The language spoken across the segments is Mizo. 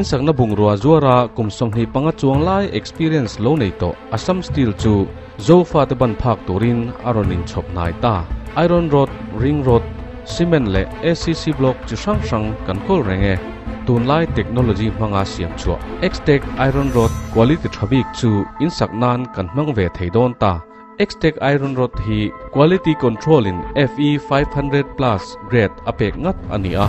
Insakna bungrua zuara kum 25 chuang lai experience lo nei tawh Assam Steel chu Zofate ban phak turin a rawn inchhawp hnai ta. Iron rod, ring rod, cement leh ACC block chi hrang hrang kan kawl reng e. Tunlai technology hmanga siam chhuah X-Tech iron rod quality tha bik chu insak nan kan hmang ve thei dawn ta. X-Tech iron rod hi quality control in FE 500 plus grade a pek ngat a ni a.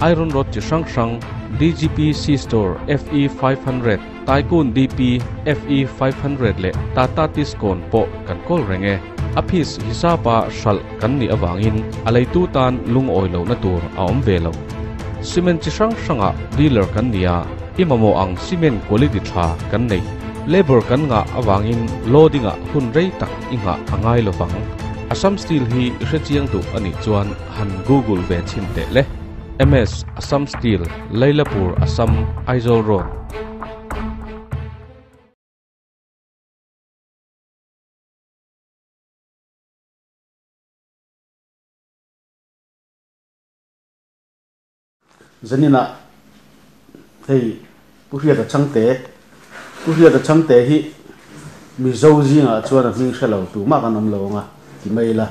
Iron rod chi hrang hrang DGP C-Store FE 500, Tycoon DP FE 500 leh Tata Tiscon pawh kan kawl reng e. A piece hisapa hralh kan nih avangin a leitu tan lungawi lohna tur a awm ve lo. Cement chi hrang hrangah dealer kan ni a, i mamawh ang cement quality tha kan nei. Labour kan ngah avangin loading ah hun rei tak i nghah a ngai lovang. Assam Steel hi i hrechiang duh a nih chuan han google ve chhin teh le. MS Assam Steel, Lailapur, Assam, Aizawl Road. Zaninah hei Pu Hriata Chhangte, Pu Hriata Chhangte hi Mizo zingah chuan a hming hre lo tumah kan awm lo ang a ti mai ila,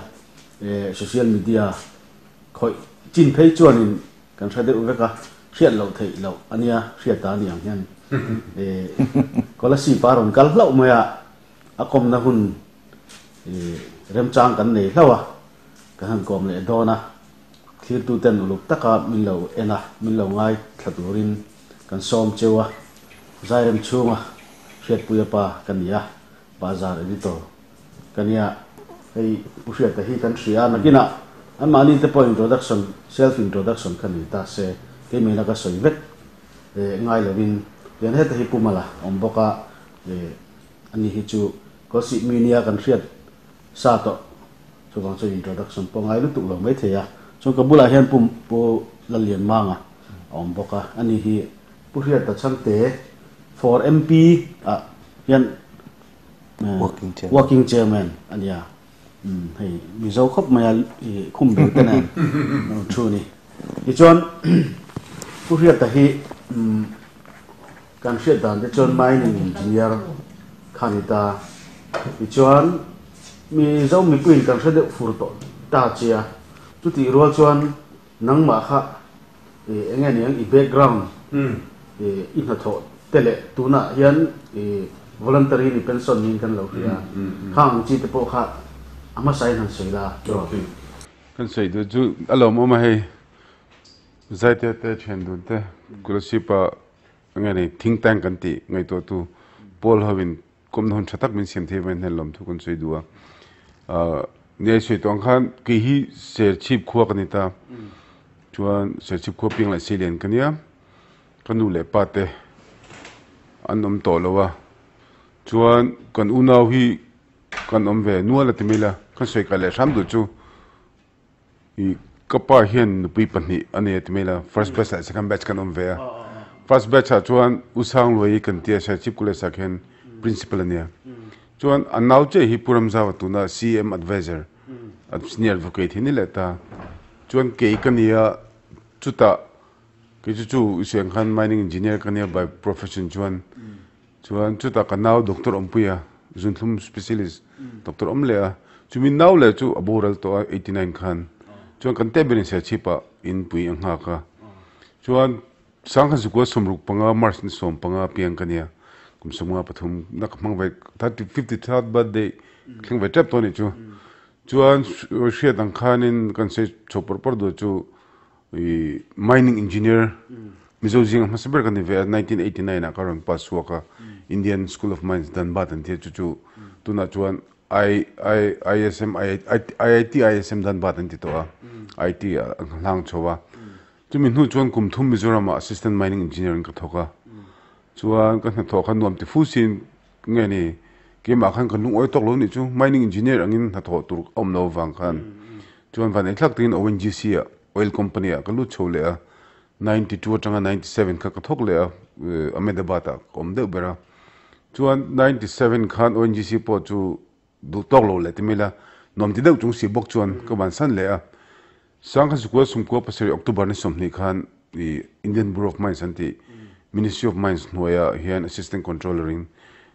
social media khawih chin phei chuanin kan hre deuh vek a, hriat loh theih loh a nia, hriata a ni ang hian Kolasib a rawn kal hlauh mai a, a kawmna hun remchang kan nei hlauh a, kan han kawm leh dawn a. Thirtuten uluk taka min lo en a, min lo ngaithla turin kan sawm cheu a, Zairem chhunga Hriatpuia pa ka ni a, Bazar Editor ka nia, hei Pu Hriata hi kan hria a, nakinah anmahni te pawh introduction, self introduction kha ni ta se, keimahina ka sawi vek ngai lovin, tian heta hi Pu Mala awm bawk a, ani hi chu Kawlsih mi nia kan hriat sa tawh. Chuvang chuan introduction pawh ngai lutuk lo maithei a. Chuan ka bulah hian Pu Pu Lallianmanga a awm bawk a. Ani hi Pu Hriata Chhangte for MP ah hian Working Chairman a nia. Hei Mizo khawp mai a i khum bel te nen thu a ni. Tichuan Pu Hriata hi kan hriat dan te chuan mining engineer kha a ni ta. Tichuan Mizo mipuiin kan hre deuh fur tawh ta che a, chutih rual chuan nangmah kha eng nge niang i background i hnathawh te leh tunah hian i voluntary ni pension niin kan lo hria a, khang ang chi te pawh kha a hmasain han sawi la tiraw? Kan sawi duh chu a lawmawm a hei, Zaite te thian dun te Kolasib-a eng nge ni think tank kan tih ngaihtuahtu pawl hoin Kawmna hun tha tak min siam thei avangin hnen lawm thu kan sawi duh a. Ni ai sawi tawh ang khan kei hi Serchhip khua ka ni ta. Chuan Serchhip khua piang leh Seilian ka nia. Ka nu leh pa te an awm tawh lo a. Chuan kan unau hi kan awm ve nual a ti mai la. Kan sawi kai leh hram duh chu i ka pa hian nupui pahnih a nei a ti mai la. First batch leh second batch kan awm ve a. First batch ah chuan U Sangluai kan tia Serchhip College ah khian principal a nia. Chuan a nau chiah hi Pu Ramzau tuna CM advisor senior advocate hi ni leh ta. Chuan kei ka nia chutah kei chu chu i sawi ang khan mining engineer ka nia by profession chuan Chuan chutah ka nau doctor awmpuia zunthlum specialist doctor awm leh a, chumi nau leh chu a boral tawh a 89 khan. Chuan kan teh berin Serchhip-ah inpui a nghak a. Chuan Sangkhat Zukua 65 March ni 15 piang ka nia, kum 53 na ka hmang ve 53rd birthday thleng ve tep tawh a nih chu. Chuan hriat ang khanin kan sawi chho pawrh pawrh duh chu I mining engineer Mizo zinga hmasa ber ka ni ve a, 1989 ah ka rawn pass chhuak a, Indian School of Mines Dhanbad an tia chu chu tunah chuan I I ISM IIT ISM Dhanbad an ti tawh a, IT ah an hlang chho a. Chumi hnu chuan kum thum Mizoram ah assistant mining engineer in ka thawk a, chuan ka hnathawh kha nuam ti fu sin nge ni keimah khan ka lungawi tawk lo nih chu mining engineer angin hnathawh tur a awm lo avang khan chuan van ei thlak takin ONGC ah oil company ah ka lut chho leh a, 92 atanga 97 kha ka thawk leh a, Ahmedabad ah ka awm deuh ber a, chuan 97 khan ONGC pawh chu duh tawk lo leh ti mai la, nuam ti deuh chung si bawk chuan ka bansan leh a, Sangkhat Sukua Sumkua pasarih October ni 20 khan i Indian Bureau of Mines an tih. Ministry of Mines hnuaiah hian Assistant Controller in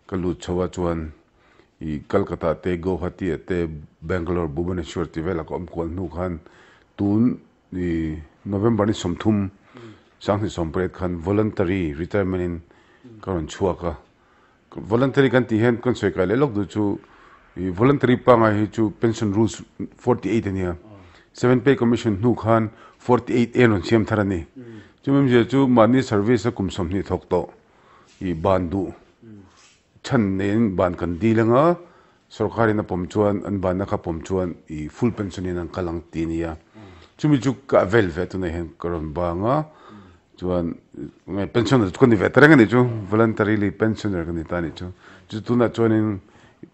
ka lut chho a chuan i Calcutta te Guwahati ah te Bangalore Bhubaneswar tih velah ka awm kual hnu khan tun i November ni 30 2018 khan voluntary retirement in ka rawn chhuak a. Voluntary kan tih hian kan sawi kai leh lawk duh chu i voluntary pangai hi chu pension rules 48 a nia. Seven pay commission hnu khan 48 a rawn siam thar a ni. Chumi awmzia chu mahni service a kum 20 thawk tawh i ban duh chhan neiin ban kan dil anga sorkarin a pawm chuan an banna kha pawm chuan i full pension in an kal ang tih a ni a. Chumi chu ka avail ve tunah hian ka rawn bang a. Chuan nge pensioner chu ka ni ve ta reng a nih chu voluntarily pensioner ka ni ta a nih chu. Chu tunah chuanin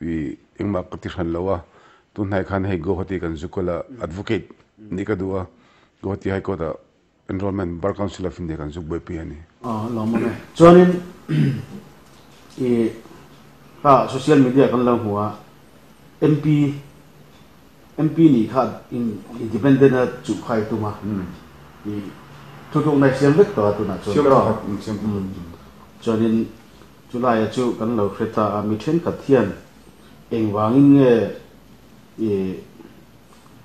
i engmah ka ti hran lo a, tun hnai khan hei Guwahati kan zu kawlh a advocate nih ka duh a, Guwahati High Court ah enrollment Bar Council of India kan zuk buaipui a ni. Aw lawm awm e. Chuanin i kha social media kan lo hmu a MP MP nih kha independent a chuh kha i tum a, i thutlukna i siam vek tawh a tunah chuan tawh. Chuanin chulaia chu kan lo hre ta a, mi thenkhat hian engvangin nge i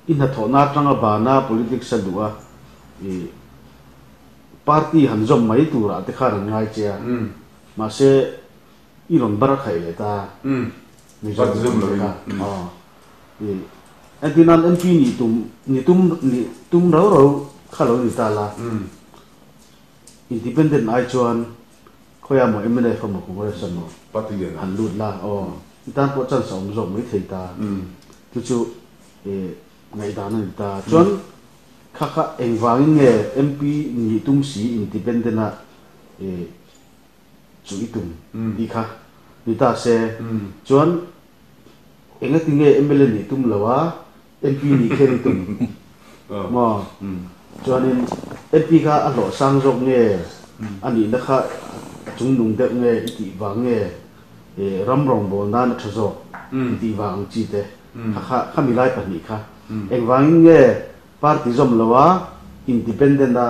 i hnathawhna atanga bana politics a duh a, i party han zawm mai turah te khan an ngai che a, mahse i rawn bar a khaih leh ta Mizo te kha. Entirnan MP nih tum ni tum nih tum rau rau kha lo ni ta la. Independent ai chuan khawiah maw MNF emaw Congress emaw han lut la aw i tan pawh chance a awm zawk mai thei ta. Chu chu ngaihdan a ni ta. Chuan kha kha engvangin nge MP nih tum si independent a chu i tum tih kha ni ta se. Chuan Engati nge mla nih tum lo a, MP nih kher i tum maw? Chuanin MP kha a hlawh sang zawk nge, a nihna kha a chungnung deuh nge i tih vang nge, ram rawngbâwl nan a ṭha zawk i tih vang ang chi te kha kha khami lai pahnih kha. Engvangin nge party zawm lo a, independent a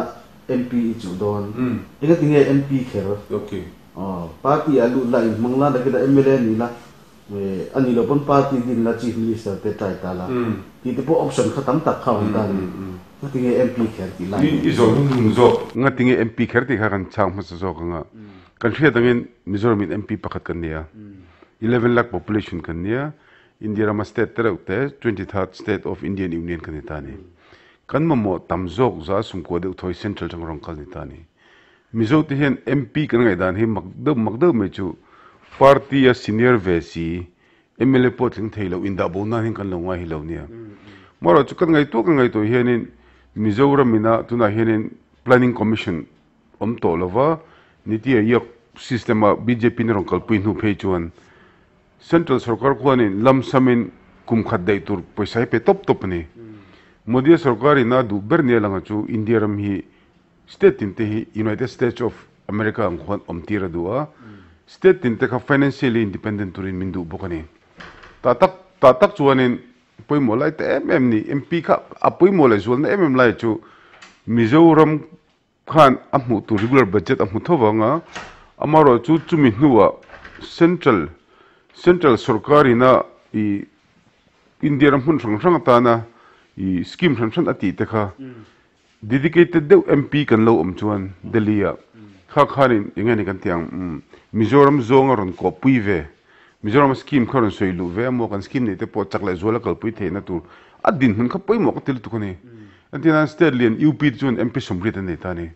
MP i chuh dawn? Engati nge MP kher? Party ah lut la, inhmang la, nakinah mla ni la, A ni lo pawn party din la Chief Minister te try ta la tih te pawh option kha tam tak kha awm ta a ni. Ngatinge MP kher tih lai ni? I zawh hnung zawk. Ngatinge MP kher tih kha kan chhang hmasa zawk ang a. Kan hriat angin Mizoram in MP pakhat kan nei a. 11 lakh population kan nia. India rama state te reuh te 23rd state of Indian Union kan ni ta a ni. Kan mamawh tam zawk za sumkua deuh thawi central tang rawn kal ni ta a ni. Mizo te hian MP kan ngaihdan hi mak deuh mak deuh mai chu party a senior ve si mla pawh tling thei lo indah bo nan hian kan lo ngai hi lo nia. Marawh chu kan ngaihtuah kan ngaihtuah hianin Mizoram ina tunah hianin Planning Commission awm tawh lova Niti Aayog system a bjp in a rawn kalpui hnu phei chuan Central sorkar khuanin lamsamin kum khat daih tur pawisa hi pe tawp tawp a ni. Modi sorkar ina duh ber nia langa chu India ram hi State tin te hi United States of America ang khuan awm tir a duh a, state tin te kha financially independent turin min duh bawk a ni. Tah tak tah tak chuanin pawimawh lai ta em em ni, MP kha a pawimawh leh zualna em em lai chu Mizoram khan a hmuh tur regular budget a hmu tho vang a, amaherawhchu chu chumi hnuah central central sorkarina ih India ram hmun hrang hrang atana ih scheme hran hran a tih te kha Dedicated deuh MP kan lo awm chuan Delhi ah kha khanin eng nge ni kan tih ang umm Mizoram zawng a rawn kawhpui ve Mizoram a scheme kha rawn sawi luh ve a maw kan scheme neih te pawh chak leh zual a kalpui theihna tur a dinhmun kha pawimawh ka ti lutuk a ni. Entir nan state lian UP te chuan MP sawmriat an nei ta a ni.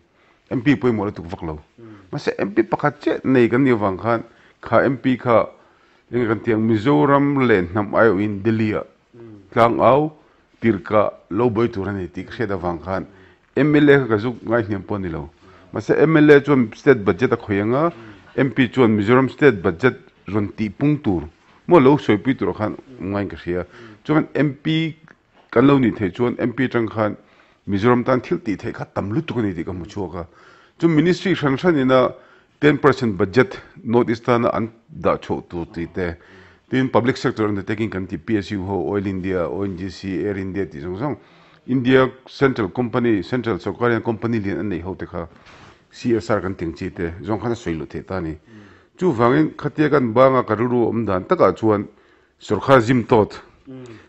MP pawimawh lutuk vak lo. Mahse MP pakhat chiah nei kan nih avang khan kha MP kha eng nge kan tih ang Mizoram leh hnam aiawhin Delhi ah tlangau Tirka lo buai tur a ni tih ka hriat avang khan mla kha ka zuk ngai hniam pawh a ni lo. Mahse mla chuan state budget a khawih ang a, MP chuan Mizoram state budget rawn tih pung tur maw lo sawipui turah khan awm ngaiin ka hria. Chuan MP kan lo nih theih chuan MP atang khan Mizoram tan thil tih theih kha tam lutuk a ni tih ka hmu chhuak a. Chu ministry hran hran ina 10% budget North East tana an dah chhuah tur tih te, tin public sector undertaking kan tih PSU ho, Oil India, ONGC, Air India tih zawng zawng India central company, central sorkar hian company lian an neih ho te kha CSR kan tih ang chi te zawng khan a sawi luh theih ta a ni. Chuvangin khatia kan banga ka rilru awm dan takah chuan Sorkar zim tawt,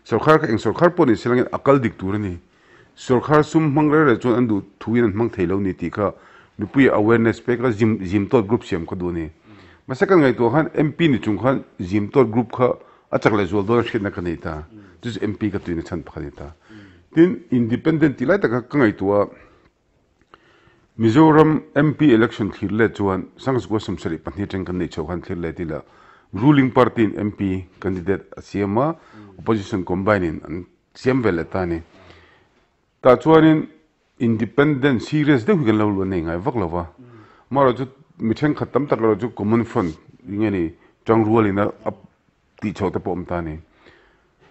sorkar kha eng sorkar pawh ni se langin a kal dik tur a ni. Sorkar sum hmang reng reng chuan an duh thuin an hmang thei lo ni tih kha mipuia awareness pek a zim zim tawt group siam kha duh a ni. Mahse kan ngaihtuah khan MP ni chung khan zim tawt group kha a chak leh zual dawn a hriatna ka nei ta. Chu chu MP ka tuina chhan pakhat a ni ta. Tin, independent tih lai taka ka ngaihtuah a, Mizoram MP election thlir let chuan Sangzukua 72 atang kan neih chhoh khan thlir let ila ruling party in MP candidate a siam a, opposition combine in an siam ve leh ta a ni. Tah chuanin independent serious deuh hi kan lo luh a nei ngai vak lo va, amaherawhchu mi thenkhat tam tak erawh chu common front nge ni tangrualin a tih chhoh te pawh awm ta a ni.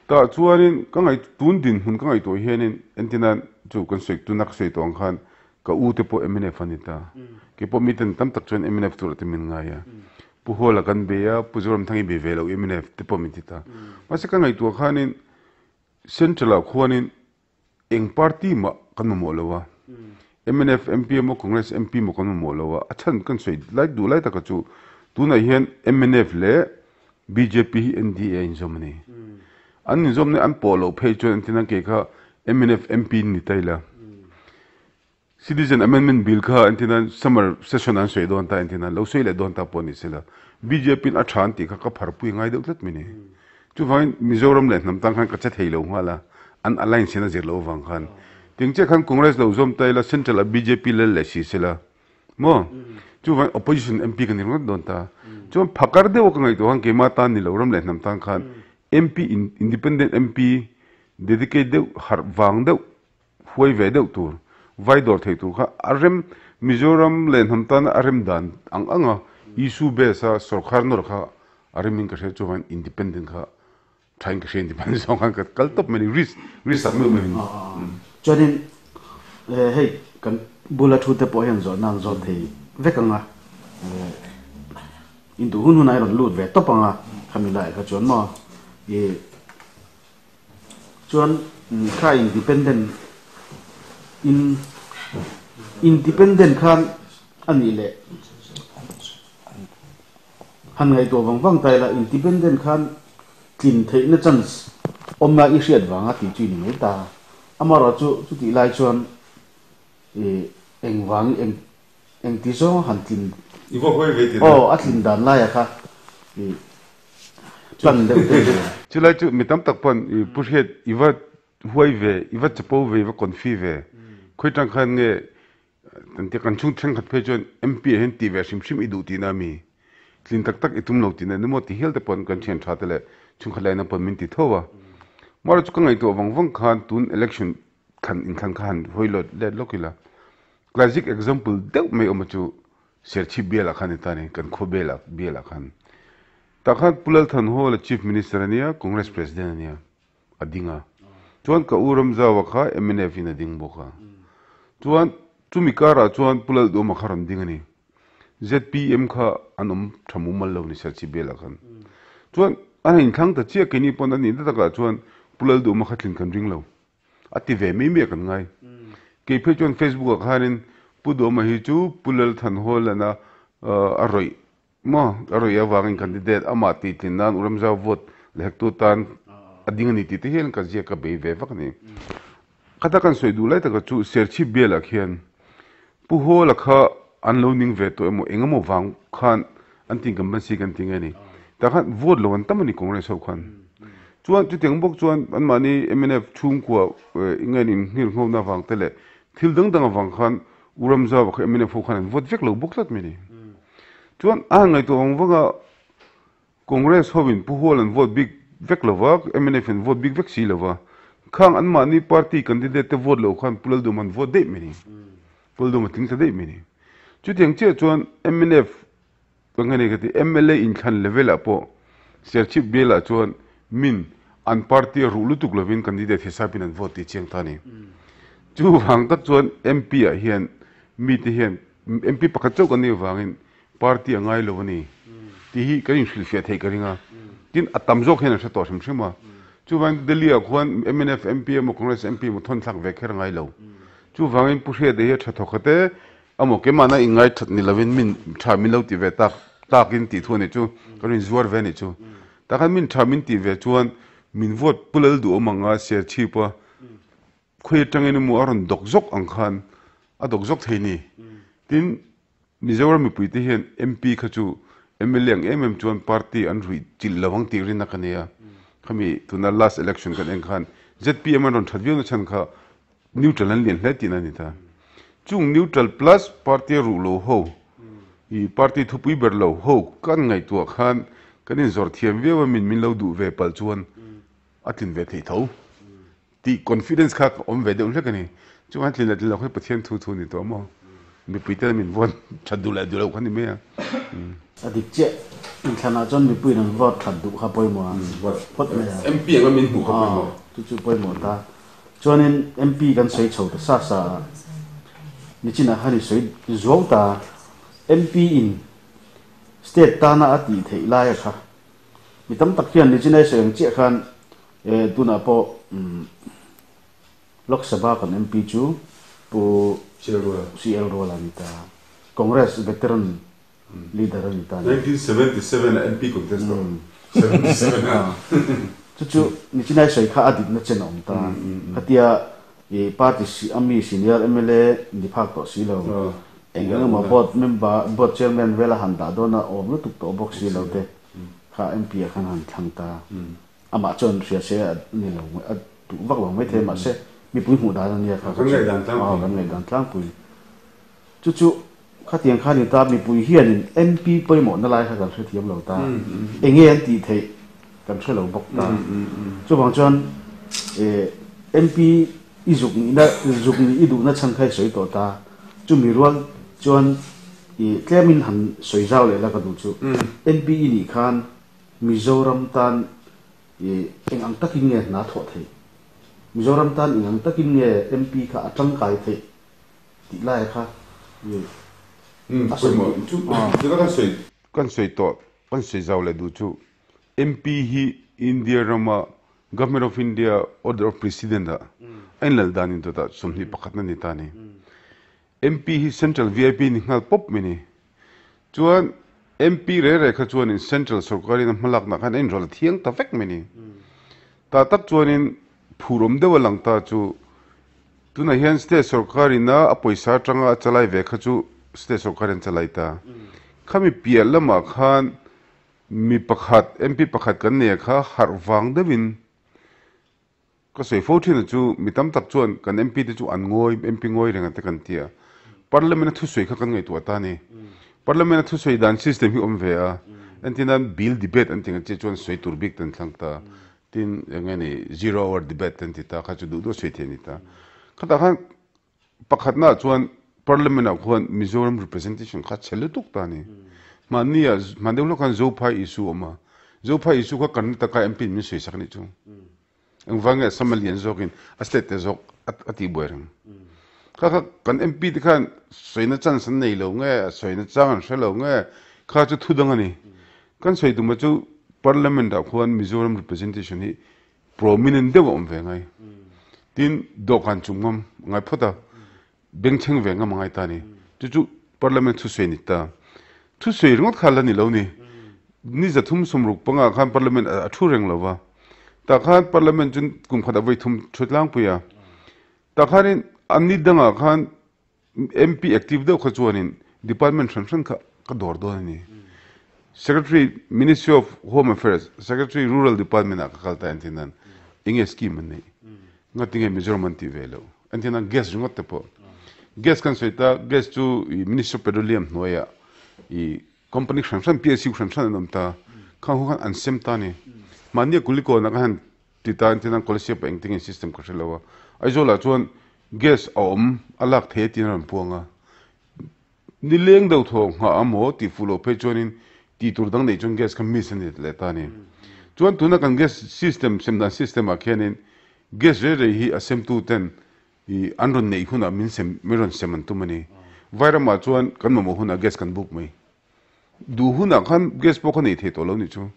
Tah chuanin ka ngaih tun dinhmun ka ngaihtuah hianin entina chu kan sawi tuna ka sawi tawh ang khan ka u te pawh mnf a ni ta. Kei pawh miten tam tak chuan mnf turah te min ngai a. Pu Hawla kan bei a, Pu Zoramthangi bei ve lo mnf te pawh min ti ta. Mahse ka ngaihtuah khanin Central ah khuanin Eng party mah kan mamawh lo a, mnf MP emaw Congress MP emaw kan mamawh lo a, a chhan kan sawi lai duh lai taka chu tunah hian mnf leh bjp hi NDA a inzawm a ni. An inzawm na an pawh loh phei chuan entin an kei kha mnf MP ni ta ila. Citizen Amendment Bill kha entin an summer session an sawi dawn ta entin an lo sawi leh dawn ta pawh ni sela bjp in a tha an tih kha ka pharpui ngai deuh tlat mai ni. Chuvangin Mizoram leh hnam tan khan ka che thei lo nghal a, an alliance hian a zir loh avang khan. Ting chiah khan Congress lo zawm ta ila Central ah bjp lel leh si sela maw? Chuvangin opposition MP ka ni ringawt dawn ta. Chuan phakar deuh a ka ngaihtuah khan keimah tan ni lo ram leh hnam tan khan MP independent MP dedicate deuh harh vang deuh huai ve deuh tur, vai dawr thei tur kha a rem Mizoram leh hnam tana a rem dan ang ang a, issue base a sorkar nawr kha a rem in ka hria chuan independent kha tha in ka hria independent zawng khan ka kal tawp mai a ni risk risk tak meuh meuh in. Chuanin hei kan bula thu te pawh hian zawhna an zawt thei vek ang a, in duh hun hunah i rawn lut ve tawp ang a, khami laiah kha chuan maw i Chuan kha independent in independent khan a nih leh han ngaihtuah vang vang ta ila independent khan tlin theihna chance awmna i hriat vanga tih chu i ni mai ta. Amaherawhchu chutih lai chuan ih engvang eng engti zawnga han tlin I va hawi ve tih aw a tlin dan laia kha ih Plan deuh te ve. Chulai chu mi tam tak pawn i pu hriat i va huai ve, i va chapo ve, i va confi ve. Khawi tang khan nge kan tia kan chhung thenkhat phei chuan MP ah hian tih ve hrim hrim i duh tihna a mi? Tlin tak tak i tum lo tihna ni maw ti hial te pawn kan thian tha te leh chhungkhat laina pawn min ti tho a. Mahse chu ka ngaihtuah vang vang khan tun election thlan inthlan kha han hawi lawt let lawk ila. Classic example deuh mai awm a chu Serchhip bialah khan ni ta ni, kan khua bialah bialah khan. Tah khan Pu Lalthanhawla Chief Minister a nia, Congress President a nia, a ding a. Chuan ka u Ramzaua kha mnf in a ding bawk a. Chuan chumi karah chuan Pu Lalduhawma kha rawn ding a ni. Zpm kha an awm tha mumal lo ni Serchhip bialah khan. Chuan a han inthlang ta chiah keini pawn a nihna takah chuan Pu Lalduhawma kha tlin kan ring lo. A ti ve mai mai a kan ngai. Kei phei chuan Facebook ah khanin Pu Duhawma hi chu Pu Lalthanhawlana a rawih maw a rawih avangin candidate amah tihtlin nan Uramzau vote la hektu tan a ding a ni tih te hian ka ziak ka bei ve vak a ni. Khata kan sawi duh lai taka chu Serchhip bialah khian Pu Hawla kha an lo ning ve tawh emaw eng emaw vang khan an tin kan ban si kan ti nge ni. Tah khan vote lo an tam a ni Congress ho khan. Chuan chutiang bawk chuan anmahni mnf chhungkua eng nge in nghir nghona vang te leh thil dang dang avang khan U Ramzauva kha mnf ho khan an vote vek lo bawk tlat mai ni. Chuan a han ngaihtuah vang vang a Congress hovin Pu Hual an vote bik vek lo va, mnf in vote bik vek si lo va. Khang anmahni party candidate te vote lo khan Pu Laldum an vote daih mai ni. Pu Laldum a tling ta daih mai ni. Chutiang chiah chuan mnf ka nge nei ka ti mla inthlan level ah pawh Serchhip bial ah chuan min an party a ruh lutuk lovin candidate hisapin an vote tih chiang ta a ni. Chuvang tak chuan MP ah hian mite hian MP pakhat chauh kan nih avangin Party a ngai lo a ni tih hi kan inhrilhfiah theih ka ring a. Tin, a tam zawk hian an hre tawh hrim hrim a. Chuvangin Delhi ah khuan mnf MP emaw Congress MP emaw thawn thlak ve kher a ngai lo. Chuvangin Pu Hriata hi a tha thawk khat e. Amaw keimahna inngai that ni lovin min tha min lo ti ve tak takin tih thu a nih chu, ka rin zuar ve a nih chu. Tah khan min tha min tih ve chuan min vote pu lal duh awm ang a, Serchhip a khawi atangin emaw a rawn dawk zawk ang khan a dawk zawk thei ni. Tin, Mizoram mipuite hian MP kha chu mla ang em em chuan party an ruih chilh lo ang tih rinna ka nei a. Khami tuna last election kan en khan zpm an rawn that viau na chhan kha neutral an lian hle tihna a ni ta. Chung neutral plus party a ruh lo ho, i party thupui ber lo ho kan ngaihtuah khan kan inzawrh thiam viau a min min lo duh ve palh chuan a tlin ve theih tho. Tih confidence kha ka awm ve deuh hlek a ni. Chuan tlin leh tlin loh kha Pathian thu thu a ni tawh maw? Mipui te min vote that duh leh duh loh kha ni mai a. A dik chiah. Inthlanah chuan mipuiin an vote that duh kha pawimawh a phawt mai a. MP anga min hmuh kha pawimawh. Chu chu pawimawh ta. Chuanin MP kan sawi chho ta sa sa a, nichinah khan i sawi zuau ta. MP in state tana a tih theih laia kha mi tam tak hian nichinai sawi ang chiah khan E, tunah pawh Lok Sabha kan MP chu Pu CL Ruala a ni ta. Congress veteran leader a ni ta. 1977 a MP contest tawh. 77 a. Chu chu nichinai sawi kha a dikna chen a awm ta. Khatia i party a mi senior mla ni phak tawh si lo. Eng eng emaw board member, board chairman vela han dah dawn a awm lutuk tawh bawk si lo te kha MP ah khan han thlang ta. Amah chuan hria se a ni lo a duh vak lo maithei mahse mipui hmuh dan a nia kha Kan ngaihdan tlangpui. Kan ngaihdan tlangpui. Chu chu khatiang kha ni ta mipui hianin MP pawimawhna lai kha kan hrethiam lo ta. Enge an tih theih kan hre lo bawk ta. Chuvang chuan MP i zuk nihna zuk nih i duhna chhan kha i sawi tawh ta. Chumi rual chuan i tlemin han sawi zau leh la ka duh chu MP i nih khan Mizoram tan i eng ang takin nge hna thawh theih? Mizoram tan eng ang takin nge MP kha a tangkai theih tih lai kha i a sawi duh. Chu chu kan sawi kan sawi tawh kan sawi zau leh duh chu MP hi India rama Government of India Order of President ah a inlal dan in dawtah 21 na ni ta a ni. MP hi Central vip ni nghal pawp mai a ni. Chuan MP re re kha chuanin Central sorkarin a hmalakna khan a inrawlh a thiang ta vek mai ni. Tah tak chuanin phur awm deuh a lang ta chu tunah hian State sorkarin a a pawisa atanga a chalai ve kha chu State sorkarin a chalai ta. Khami piah lamah khan mi pakhat MP pakhat kan nei a kha harh vang deuhin Ka sawi fo thin a chu mi tam tak chuan kan MP te chu an ngawi, MP ngawi reng ate kan ti a. Parliament a thusawi kha kan ngaihtuah ta a ni. Parliament a thusawi dan system hi awm ve a. Entir nan bill debate an ti ang chiah chuan sawi tur bik te an thlang ta. Tin eng nge ni zero hour debate te an ti ta kha chu duh duh a sawi thei a ni ta. Khatah khan Pakhatnaah chuan Parliament ah khuan Mizoram representation kha chhe lutuk ta a ni. Hmanni ah hman deuh hlawk khan Zophai issue a awm a. Zophai issue kha Karnataka MP in min sawi sak a nih chu. Engvang nge Assam a lian zawkin a state te zawk a tih buai reng. Kha kha kan MP te khan sawina chance an nei lo nge, sawina chang an hre lo nge, kha chu thu dang a ni. Kan sawi tum a chu Parliament ah khuan Mizoram representation hi Prominent deuh a awm ve ngai. Tin, dawhkan chung ngam a ngai phawt a, bengchheng ve ngam a ngai ta a ni. Chu chu Parliament thusawi a ni ta. Thusawi ringawt kha la ni lo ni. Ni 360 pangah khan Parliament a thu reng lo va. Tah khan Parliament chu kum khat a vawi thum thu tlangpui a. Tah khanin a ni dangah khan MP active deuh kha chuanin department hran hran kha ka dawr dawn a ni. Secretary Ministry of Home Affairs, Secretary Rural Department ah ka kal ta entir nan enge scheme an neih? Ngatinge Mizoram an tih ve loh? Entir nan gas ringawt te pawh. Gas kan sawi ta, gas chu i Ministry of Petroleum hnuaiah i company hran hran, PSU hran hran an awm ta. Khang ho khan an sem ta a ni. Mahnia Kulikawnah khan han Ti ta entir nan Kolasib ah engtin nge system ka hre lo a, Aizawl ah chuan gas a awm a lak thei a tiin a rawn puang a, ni leng deuh thaw nghah a maw tih fuh loh phei chuanin tih tur dang neih chuan gas kha miss a ni leh ta a ni. Chuan tuna kan gas system sem dan system ah khianin gas rei rei hi a semtu ten i an rawn neih hunah min sem min rawn sem an tum a ni. Vairamah chuan kan mamawh hunah gas kan book mai. Duh hunah khan gas pawh kha nei thei tawh lo nih chu.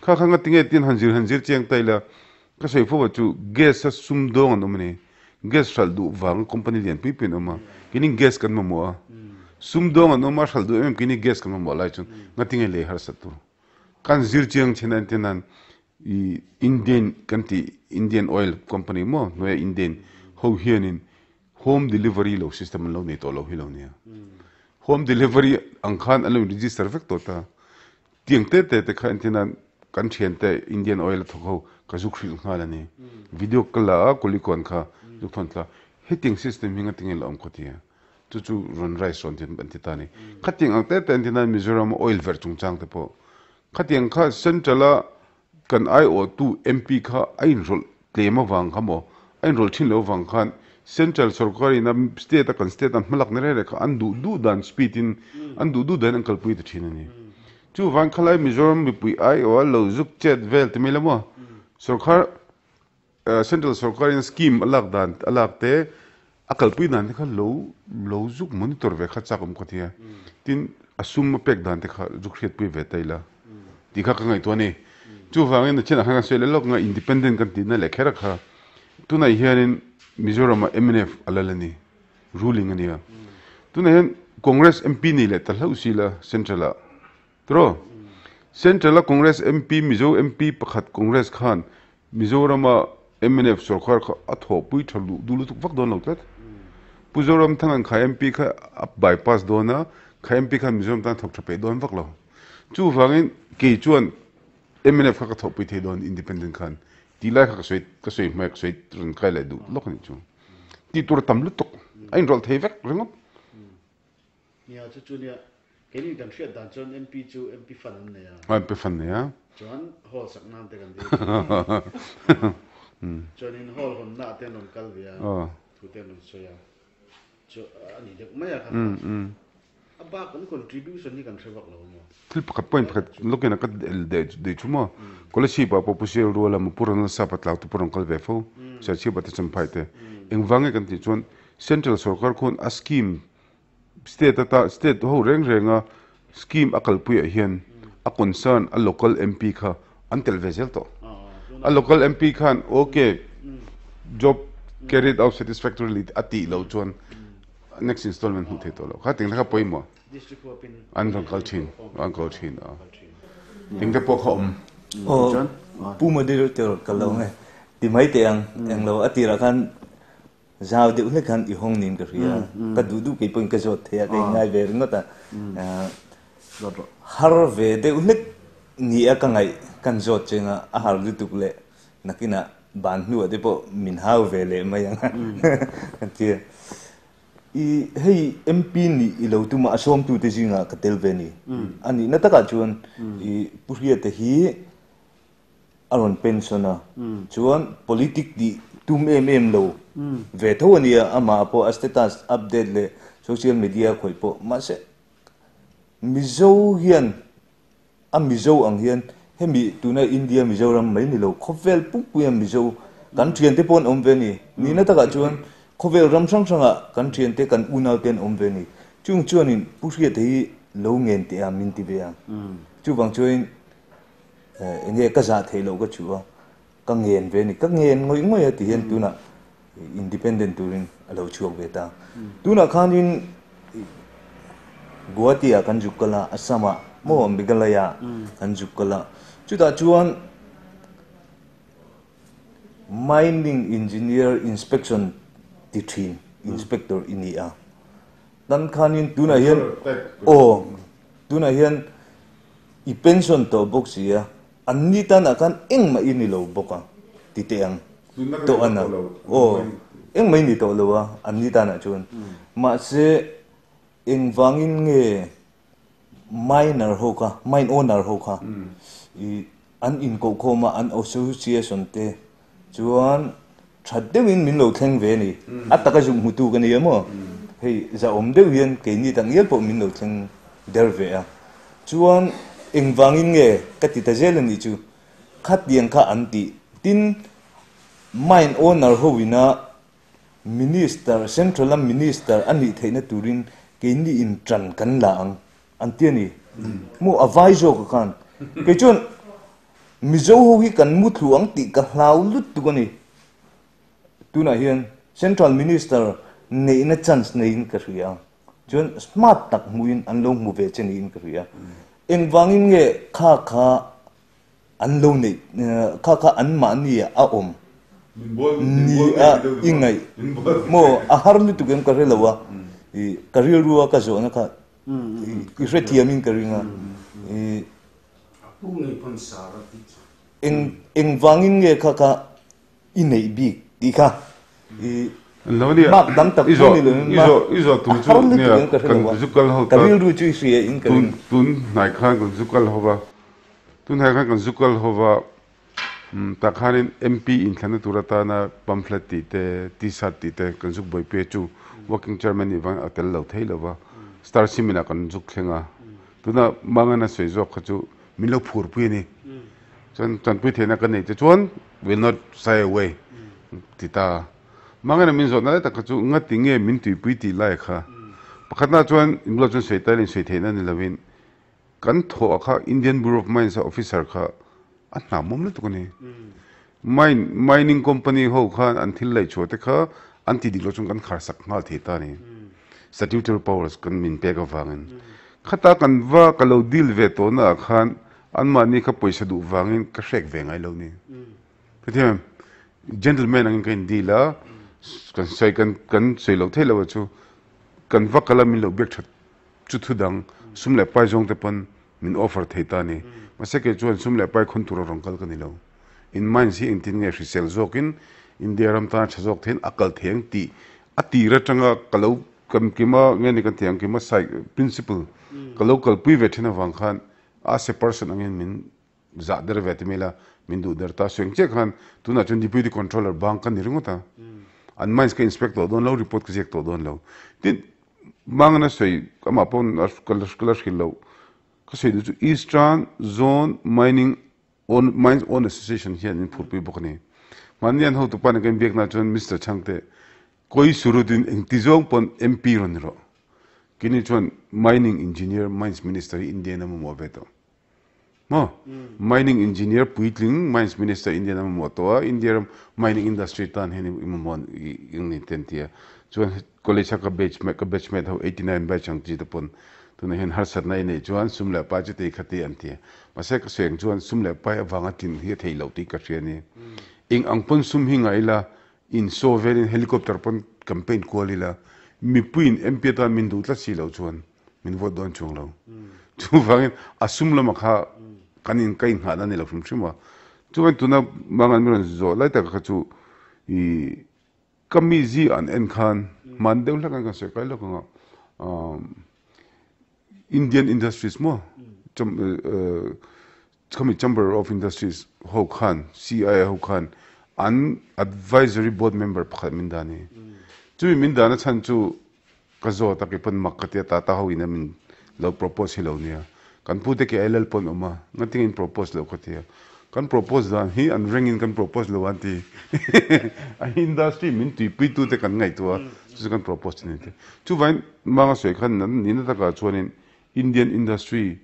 Kha kha nga tinge tin han zir han zir chiang ta ila ka sawi fo ah chu gas a sum dawng an awm a ni. Gas hralh duh vang company lian pui pui an awm a. Keini gas kan mamawh a. Sumdawng an awm a, hralh duh em em keini gas kan mamawh lai chuan ngatinge lei harsat tur. Kan zir chiang chin a entir nan i Indian kan tih Indian Oil company maw hnuaia Indian ho hianin home delivery lo system an lo nei tawh lo hi lo nia. Home delivery ang khan an lo in register vek tawh ta. Tiang te te te kha entir nan kan thiante Indian Oil a thawk ho ka zuk hrilh nghal a ni. Video ka la a Kulikawn kha zuk thawn thla. Hetiang system hi ngatinge la awm khaw ti a. Chu chu rawn rice rawn ti an ti ta a ni. Khatiang ang te te entir nan Mizoram a oil verh chungchang te pawh khatiang kha central a kan aiawhtu MP kha a inrawlh tlem avang kha maw, a inrawlh thin lo avang khan central sorkar in a state a kan state an hmalak na reng reng kha an duh duh dan speed in an duh duh dan an kalpui ta thin a ni. Chuvang khalai Mizoram mipui aiawh a lo zuk chet vel ti mai lo maw, sorkar Central sorkar in scheme a lak dan a lak te a kalpui dan te kha lo lo zuk monitor ve kha chak awm khaw tia. Tin a sum a pek dan te kha zuk hriatpui ve ta ila tih kha ka ngaihtuah a ni. Chuvangin a thianah khan kan sawi leh lawk nga independent kan tihna leh kher a kha tunah hianin Mizoram ah mnf a lal a ni, ruling a nia. Tunah hian Congress MP nei leh ta hlauh si la central ah. Tiraw? Central a Congress MP, Mizo MP pakhat Congress khan Mizorama mnf sorkar kha a thawhpui tha luh duh lutuk vak dawn lo tlat. Pu Zoramthanga'n kha MP kha a bypass dawn a, kha MP khan Mizoram tan thawk tha peih dawn vak lo. Chuvangin kei chuan mnf kha ka thawhpui thei dawn independent khan tih lai kha ka sawi ka sawi hmai ka sawi rawn kai leh duh lawk a nih chu. Tih tur a tam lutuk, a inrawlh thei vek ringawt. Nia chu chu nia keini kan hriat dan chuan MP chu MP fund an nei a. MP fund nei a. Chuan hall sak nan te kan dil chuan in hall hawn na te an rawn kal ve a thu te an rawn sawi a chu a ni deuh mai a kha a bak an contribution hi kan hre vak lo maw. Thil pakhat point pakhat lawkin a ka dei thu maw Kolasib ah pawh Pu Sial Ruala Mapur an lasa patlau te pawh rawn kal ve fo Serchhip ah te Champhai te engvang nge kan tih chuan Central sorkar khuan a scheme State ata state ho reng renga scheme a kalpuiah hian a concern a local MP kha an tel ve zel tawh. A local MP khan ok job carried out satisfactorily a tih loh chuan next installment hmuh thei tawh lo. Kha ting te kha pawimawh. An rawn kal thin, an kal thin a. Ting te pawh kha awm. Aw, Pu Moderator ka lo nge ti mai teh ang, englo a tirah khan Zau deuh hlek khan i hawng nin ka hria. Ka duh duh kei pawhin ka zawt thei a, ka inngai ve ringawt a. Har ve deuh hlek ni a ka ngaih kan zawt cheng a, a har lutuk leh nakinah ban hnuah te pawh min hau ve leh mai ang a ka ti a. I hei MP nih i lo tum a, a sawmtute zingah ka tel ve ni. A nihna takah chuan i Pu Hriata hi a rawn pension a, chuan politic tih tum em em lo ve tho a nia, amah pawh a status update leh social media khawih pawh mahse Mizo hian a Mizo ang hian hemi tuna India Mizoram mai ni lo khawvel pumpuia Mizo kan thiante pawh an awm ve a ni, nihna takah chuan khawvel ram hrang hrangah kan thiante kan unaute an awm ve a ni, chung chuanin Pu Hriata hi lo ngen teh a min ti ve a, chuvang chuanin Enge ka zah theih loh ka chuh a, ka ngen ve a ni. Ka ngen ngawih ngawih a ti hian tunah independent turin a lo chhuak ve ta. Tunah khanin Guwahati ah kan zuk kal a, Assam ah maw Meghalaya ah kan zuk kal a. Chutah chuan mining engineer inspection ti thin inspector i ni a. Tan khanin tunah hian aw tunah hian I pension tawh bawk si a, an ni tanah khan engmah i ni lo bawk a, ti teh ang. Tawh a na. Aw, engmah i ni tawh lo a, an ni tanah chuan. Mahse, engvangin nge miner ho kha, mine owner ho kha i an inkohkhawm a, an association te chuan tha deuhin min lo thleng ve a ni. A taka zuk hmutu ka ni a maw? Hei zahawm deuh hian keini tak ngial pawh min lo thleng der ve a. Chuan engvangin nge ka ti ta zel a nih chu? Khatiang kha an tih. Tin, mine owner ho ina minister, central a minister a nih theihna turin keini in tan kan la ang an ti a ni. Maw a vai zawk a khan. Kei chuan Mizo ho hi kan muthlu ang tih ka hlau lutuk a ni. Tunah hian Central Minister neihna chance neiin ka hria. Chuan smart tak hmuhin an lo hmu ve che niin ka hria. Engvangin nge kha kha an lo neih, kha kha anmahni ah a awm ni a i ngaih maw? A har lutuk em ka hre lo a, ka rilru a ka zawhna kha i hrethiamin ka ring a. Eng engvangin nge kha kha i neih bik tih kha i mark dang tak pawh ni lovin ma a har lutuk em ka hre lo a, ka rilru chu i hria in ka ring. Tun hnai khan kan zu kal ho va, tun hnai khan kan zu kal ho va, tah khanin MP inthlanna tur atana pamphlet tih te, t-shirt tih te kan zuk buaipui a chu working chairman nih vangin a tel lo thei lo va, Star Cement ah kan zuk thleng a, tuna Mangana sawi zawk kha chu min lo phurpui a ni. Chuan tanpui theihna ka neih te chuan will not shy away ti ta. Mangana min zawhna lai tak kha chu ngati nge min tuipui tih lai kha. Pakhatna chuan in bulah chuan sawi tailin sawi theihna ni lovin kan thawh kha Indian Bureau of Mines a officer kha a hna mawm lutuk a ni. Mine mining company ho khan an thil laih chhuah te kha an ti dik loh chuan kan khar sak nghal thei ta a ni. Statutory powers kan min pek avangin. Khata kan va ka lo deal ve tawhna ah khan anmahni kha pawisa duh vangin ka hrek ve ngai lo ni. Hetiang em? Gentleman angin ka in deal a, kan sawi kan kan sawi loh theih loh a chu kan va kal a min lo biak that chu thu dang sum leh pai zawng te pawn min offer thei ta a ni. Mahse kei chuan sum leh pai khawn tura rawn kal ka ni lo. In mines hi engtin nge hrisel zawkin India ram tana tha zawk theiin a kal thei ang tih a tir atanga ka lo Kan kima nge ni kan tih ang kima sai principle ka lo kalpui ve thin avang khan as a person angin min zah der ve ti mai la, min duh der ta. Sueng chiah khan tunah chuan deputy controller bang ka ni ringawt a, an mines ka inspect tawh dawn lo, report ka ziak tawh dawn lo. Tin, Mangana sawi amah pawn ka la hrilh loh, ka sawi duh chu Eastern Zone Mining Own Mines Own Association hian min phurpui bawk a ni. Mahni an hotupa nen kan inbiakna chuan Mister Chhangte, Kawi Surutin engti zawng pawn MP rawn ni rawh. Kini chuan Mining Engineer Mines Minister hi Indian a mamawh ve tawh. Maw? Mining Engineer puitling Mines Minister Indian a mamawh tawh a, India ram mining industry tan hian i mamawh eng ni te an ti a. Chuan college a ka batch ka batchmate ho 89 batch ang chi te pawn tunah hian harsatna i neih chuan sum leh pai chu tei kha te an ti a. Mahse ka sawi ang chuan sum leh pai avanga tlin hi a theih loh tih ka hria a ni. Eng ang pawn sum hi ngaih ila In saw velin helicopter pawn campaign kual ila, mipuiin MP atan min duh tlat si loh chuan min vote dawn chuang lo. Chuvangin a sum lama kha kan in ka inngahna a ni lo hrim hrim a. Chuvangin tuna Mangan min rawn zawh lai taka kha chu i ka mizi an en khan hman deuh hlek an kan sawi kai lawk ang a, Indian Industries maw Khami Chamber of Industries ho khan, CII ho khan an advisory board member pakhat min dan hi. Chumi min dan a chhan chu ka zawt a, keipawn mak ka tia Tata ho in a min lo propose hi lo nia. Kan pute ke ai lal pawn awm a, ngatinge in propose loh ka tia. Kan propose dan hi an reng in kan propose lo an ti. A industry min tuipui tute kan ngaihtuah a, chu chu kan propose thin a ni te. Chuvangin Manga sawi khan nihna takah chuanin Indian industry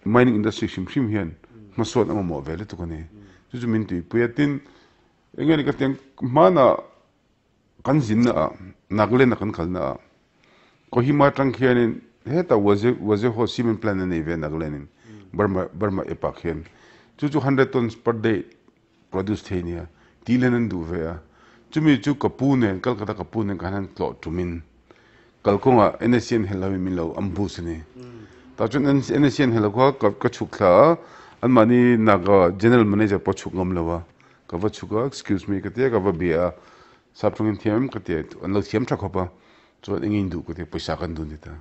Mining industry hrim hrim hian hmasawn a mamawh ve lutuk a ni. Chu chu min tuipui a, tin eng nge ni ka tiang hmanah kan zinna ah Nagaland a kan kalna ah Kohima atang khianin hetah Waze Wazeho cement plant a nei ve Nagaland in Burma Burma ep ah khian chu chu hundred tons per day produce thei a nia tih len an duh ve a, chumi chu ka pu nen Calcutta ka pu nen khan han tlawh tumin kalkawngah NSCN hel loin min lo ambush a ni. Tah chuan NSCN hel lo kha ka chhuk thla a, anmahni Naga general manager pawh chhuk ngam lo a, ka va chhuk a, excuse me ka ti a, ka va bia a, sap tawngin thiam em ka ti a, an lo thiam tha khawp a, chuan eng in duh ka ti a, pawisa kan duh a ni ta.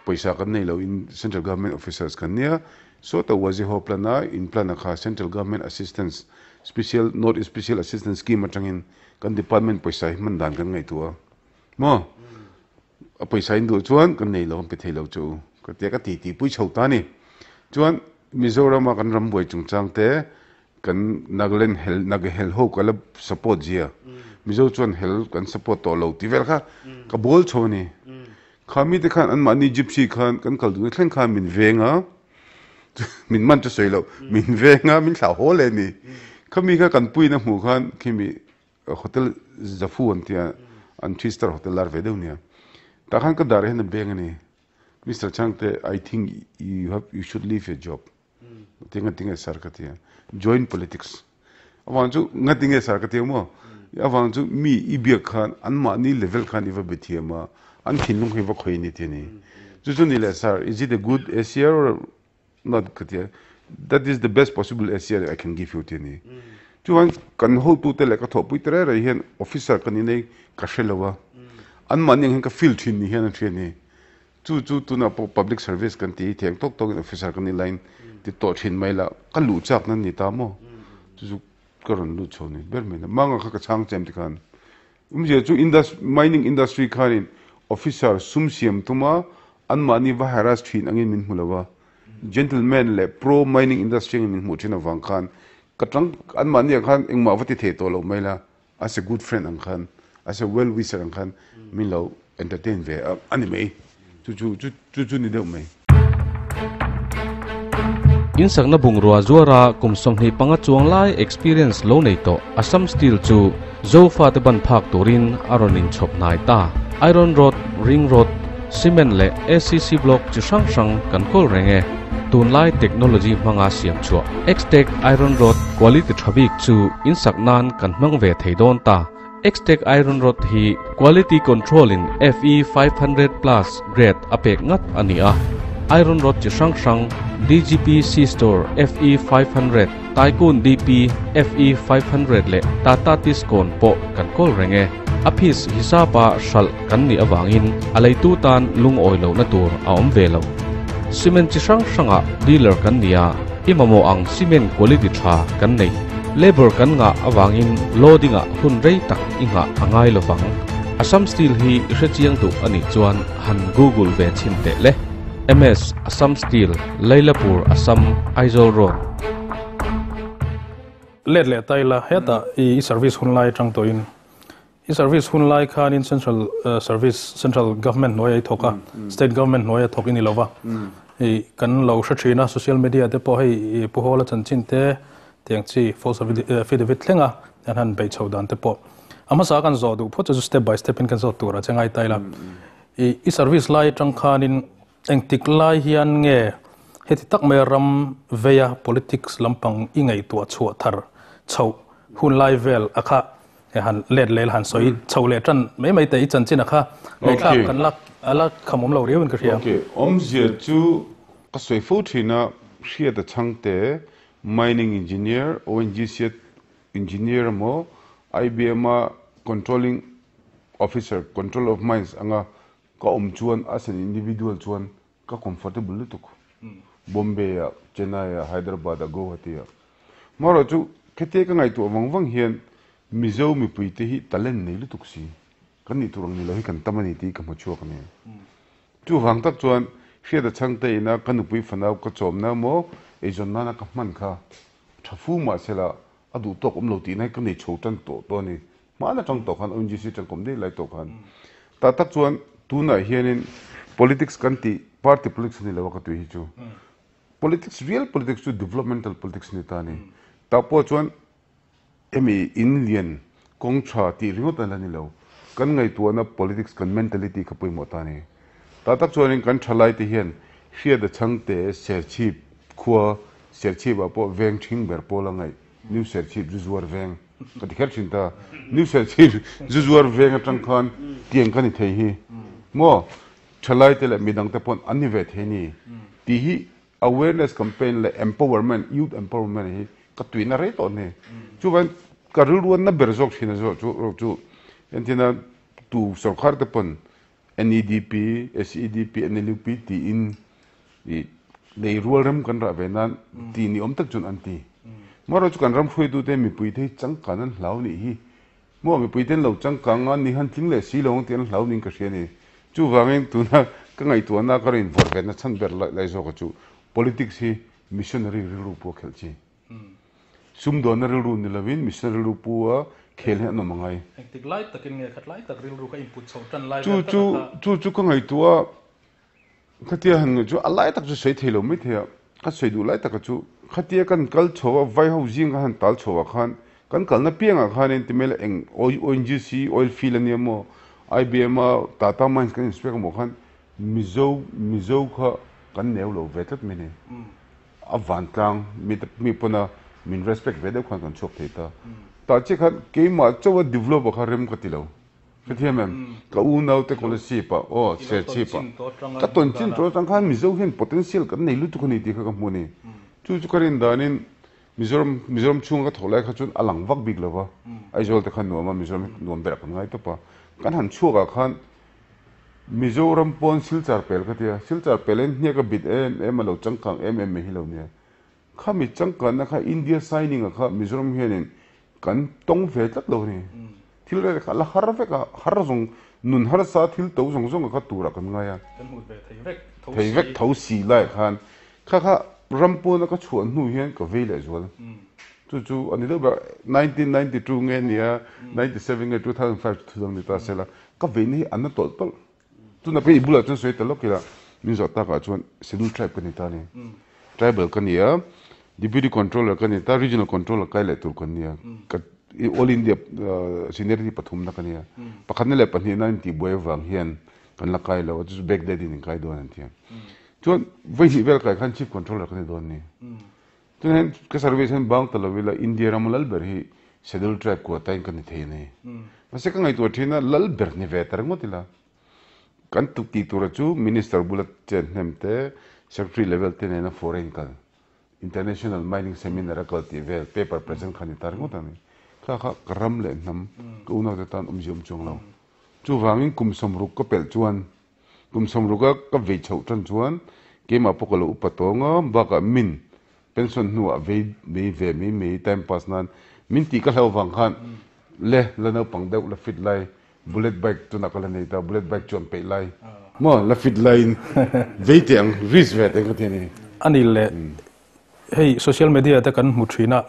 Pawisa kan nei lo in central government officers kan nia, sawta Waziho plan a in plan a kha central government assistance special North East special assistance scheme atangin kan department pawisa hi hman dan kan ngaihtuah a. Maw? A pawisa in duh chuan kan nei lo, kan pe thei lo che u. Ka tia ka ti ti pui chho ta a ni. Chuan Mizorama kan ram buai chungchang te kan Nagaland hel Naga hel ho ka la support zia. Mizo chuan hel kan support tawh lo tih vel kha ka bawl chho a ni. Kha mite khan anmahni gypsy khan kan kal duhna thleng khan min veng a, min man chu sawi loh, min veng a, min thlah haw leh a ni. Khami kha kan puiin a hmuh khan khimi Hotel Zafu an tia, an three star hotel lar ve deuh nia. Tah khan ka dar hian a beng a ni. Mister Chhangte, I think you have, you should leave your job. Ti nga tinge sir ka ti a. Join politics. Avang chu nga tinge sir ka ti a maw? Avang chu mi i biak khan anmahni level khan i va be thiam a, an thinlung kha i va khawi ni ti a ni. Chu chu ni le sir, is it a good ACR or not ka ti a. That is the best possible ACR I can give you ti a ni. Chuan kan hotute leh ka thawhpui te reng reng hian officer ka nih nei ka hre lo a, anmahni ang hian ka feel thin ni hian an hria a ni. Chu chu tunah pawh public service kan ti hi theng tawk tawkin officer ka nih laiin ti tawh thin mai la, ka luh chak nan ni ta maw? Chu chu ka rawn lut chho ni ber mai la. Manga kha ka chhang chem tikhan awmzia chu mining industry khanin officer sum siam tuma anmahni va harass thin angin min hmu lo a, gentleman leh pro mining industry angin min hmuh thin avang khan ka tang anmahni ah khan engmah va ti thei tawh lo mai la. As a good friend ang khan, as a well wisher ang khan min lo entertain ve a ni mai. Chu chu chu chu ni deuh mai. Insakna bungrua zuara kum 25 chuang lai experience lo nei tawh Assam Steel chu Zofate ban phak turin a rawn inchhawp hnai ta. Iron rod, ring rod, cement leh ACC block chi hrang hrang kan kawl reng e. Tunlai technology hmanga siam chhuah X-Tech Iron Rod quality tha bik chu insak nan kan hmang ve thei dawn ta. X-Tech Iron Rod hi quality control in FE 500 plus grade a pek ngat a ni a. Iron Rod chi hrang hrang DGP C-Store FE 500, Tycoon DP FE 500 leh Tata Tiscon pawh kan kawl reng e. A piece hisapa hralh kan nih avangin a leitu tan lungawi lohna tur a awm ve lo. Cement chi hrang hrangah dealer kan ni a, i mamawh ang cement quality tha kan nei. Labour kan ngah avangin loading ah hun rei tak i nghah a ngai lovang. Assam Steel hi i hrechiang duh a nih chuan han google ve chhin teh le. MS Assam Steel, Lailapur, Assam, Aizawl Road. Let leh ta ila, hetah i service hun lai atang tawhin I service hun lai khanin central service, central government hnuai a i thawk a, state government hnuai a thawk i ni lo va. I kan lo hre thin a, social media te pawh hei Pu Hawla chanchin te tiang chi false affidavit thleng a an han beih chhoh dan te pawh. A hmasa kan zawh duh phawt chu step by step in kan zawt tur a che ngai ta ila. I service lai atang khanin engtik lai hian nge heti tak mai ram veia politics lampang i ngaihtuah chhuah thar chhoh hun lai vel a kha He han let leh la han sawi chho leh tan mai mai teh i chanchin a kha ngaihthlak kan la a la kham awm lo riau in ka hria. Ok, awmzia chu ka sawi fo thin a, hriat a chhang te, mining engineer, ONGC a engineer emaw, IBM a controlling officer, control of mines anga ka awm chuan as an individual chuan ka comfortable lutuk. Bombay ah, Chennai ah, Hyderabad ah, Guwahati ah. Marawh chu khete ka ngaihtuah vang vang hian Mizo mipui te hi talent nei lutuk si, kan nih tur ang ni lo hi kan tam a ni tih ka hmu chhuak a ni. Chuvang tak chuan Hriata Chhangte ina ka nupui fanau ka chawmna emaw eizawn nana ka hman kha tha fu mahsela a duh tawk awm lo tihna hi ka nei chho tan tawh tawh a ni. Hmaan atang tawh khan ONGC tangkawm daih lai tawh khan. Tah tak chuan tunah hianin politics kan tih party politics a ni lo a ka tui hi chu. Politics real politics chu developmental politics a ni ta a ni. Tah pawh chuan hemi in lian kawng tha tih ringawt a la ni lo. Kan ngaihtuahna politics kan mentality kha pawimawh ta a ni. Tah tak chuanin kan thalai te hian Hriata Chhangte Serchhip khua Serchhip ah pawh veng thing ber pawl a ngaih New Serchhip zu zuar veng ka ti kher thin ta. New Serchhip zu zuar veng atang khan tiang ka ni thei hi maw thalai te leh midang te pawn an ni ve thei ni tih hi awareness campaign leh empowerment youth empowerment hi ka tuina rei tawh ni. Chuvan ka rilruan na ber zawk thin a zawk chu chu entina tu sorkar te pawn NEDP, SEDP, NLUP tiin i lei rual rem kan rah ve nan ti ni awm tak chuan an ti. Marawh chu kan ram hruaitute mipuite hi changkan an hlau nih hi. Maw mipuite an lo changkang a, ni han tling leh si lo ang tih an hlau niin ka hria a ni. Chuvangin tuna ka ngaihtuahna ka rawn invawrh ve na chhan ber lai zawka chu politics hi missionary rilru pawh a khelh chi. Sumdawnna rilru ni lovin missionary rilru pu a khel hi an awm a ngai. Engtik lai takin nge khat lai tak rilru ka input chhoh tan lai vel tak a kha. Chu chu ka ngaihtuah a, khatia han ngaih chu a lai tak chu sawi thei lo mai thei a, ka sawi duh lai taka chu khatia kan kal chho a, vai ho zing kan han tal chho ah khan kan kalna piangah khanin ti mai la eng ONGC oil field a nia maw, IBM a Tata Mines kan inspect maw khan Mizo Mizo kha kan neu lo ve tlat mai ni. A vantlang mi te mi pawn a min respect ve deuh khan kan chhuak thei ta. Tah chiah khan keimah chauh a develop a kha rem ka ti lo. Hrethiam em? Ka unau te Kolasib ah aw Serchhip ah ka tawn chin tawh atang khan Mizo hian potential kan nei lutuk a ni tih kha ka hmu a ni. Chu chu ka rin danin Mizoram Mizoram chhunga ka thawh lai kha chuan a lang vak bik lo va, Aizawl te kha nuam a, Mizoram hi nuam berah kan ngai tawp a. Kan han chhuak ah khan Mizoram pawn Silchar pel ka ti a, Silchar pel hian hniak a bit em em a lo changkang em em mai hi lo nia. Khami changkanna kha India signing ah kha Mizoram hianin kan tawng ve tlat lo a ni. Thil rel kha a la har vek a, har zawng nun harsa thil to zawng zawng a kha turah kan ngai a. Kan hmuh ve thei vek tho si. Thei vek tho si laiah khan kha kha ram pawna ka chhuah hnu hian ka vei leh zual. Chu chu a ni deuh ber 1992 nge nia 97 nge 2005 chu thudang ni ta sela ka veina hi a na tawlh tawlh. Tuna pawh i bulah chuan sawi ta lawk ila, min zawh takah chuan Scheduled Tribe ka ni ta a ni. Tribal ka ni a, Deputy Controller ka ni ta, Regional Controller kai leh tur kan ni a. Ka All India seniority pathumna ka ni a. Pakhatna leh pahnihna intihbuai avang hian kan la kai lo a, chu chu backdate in inkai dawn an ti a. Chuan vawi hnih vel kai khan Chief Controller ka ni dawn a ni. Chuan hian ka service hian bang ta lo ila India rama lal ber hi Scheduled Tribe quota in ka ni thei a ni. Mahse ka ngaihtuah thin a, lal ber ni ve ta ringawt ila. Kan tuk tih tura chu Minister bula chen hnem te, Secretary level te nena foreign kal, International Mining Seminar a kal tih vel paper present kha ni ta ringawt a ni. Kha kha ka ram leh hnam, ka unaute tan awmzia awm chuang lo. Chuvangin kum sawmruk ka pelh chuan Kum sawmruka ka vei chhoh tan chuan keimah pawh ka lo upa tawng a, bakah min pension hnuah vei mei ve mai mai time pass nan min tih ka hlauh vang khan le la naupang deuh la fit lai bullet bike tunah ka la nei ta bullet bike chuan peih lai maw la fit laiin vei teh ang risk ve teh ang ka ti a ni. A ni le, hei social media te kan hmu thin a,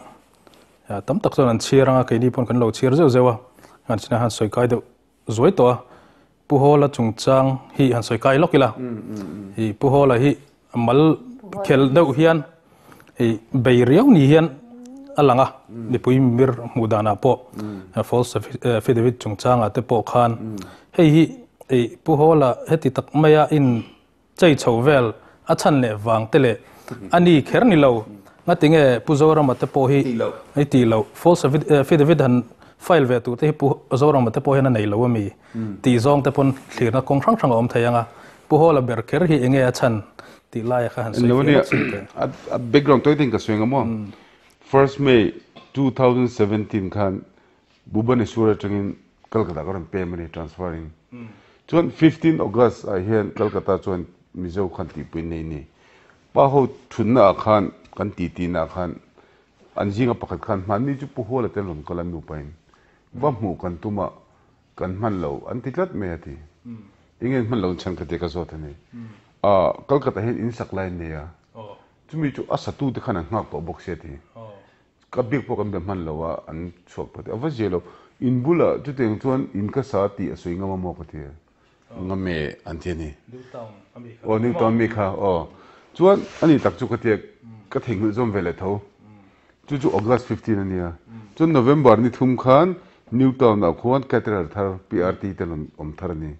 tam tak chuan an chhiar ang a, keini pawn kan lo chhiar zeuh zeuh a, han china han sawi kai deuh Zuai tawh a, Pu Hawla chungchang hi han sawi kai lawk ila. I Pu Hawla hi mal khel deuh hian i bei riau ni hian a lang a, mipui mir hmuh danah pawh false affidavit chungchangah te pawh khan hei hi i Pu Hawla heti tak maia in chei chho vel a chhan leh vang te leh a ni kher ni lo ngatinge Pu Zorama te pawh hi i tih loh false affidavit han file ve tur te hi Pu Zorama te pawh hian a nei lo ami tih zawng te pawn thlirna kawng hrang hrang a awm thei ang a Pu Hawla ber kher hi enge a chhan tih laia kha han sawi fiah lawk sin teh. A background tawi te in ka sawi ang a maw First May 2017 khan Bhubaneswar atangin Calcutta ka rawn pem a ni, transferring. Chuan 15 August ah hian Calcutta chuan Mizo khan tihpui nei ni. Pa ho thunna ah khan kan titi na ah khan an zinga pakhat khan hmanni chu Pu Huala te an rawn kal a nupa in va hmuh kan tum a kan hman lo an ti tlat mai a ti. Enge an hman lo chhan ka ti ka zawt a ni. Ah Calcutta hian in sak lai an nei a, chumi chu a satu te khan an nghak tawh bawk sia ti. Ka biak pawh kan be hman lo a, an chhuak pawh ti. A va zia lo, in bulah chutiang chuan in ka sa tih a sawi ngam a maw ka ti a. Ngam e an ti a ni. New Town a mi kha. Aw New Town mi kha aw. Chuan a ni tak chu ka ti a, ka theihnghilh zawm ve leh tho. Chu chu August 15 a nia. Chuan November ni thum khan New Town ah khuan caterer thar PRT te rawn awm thar a ni.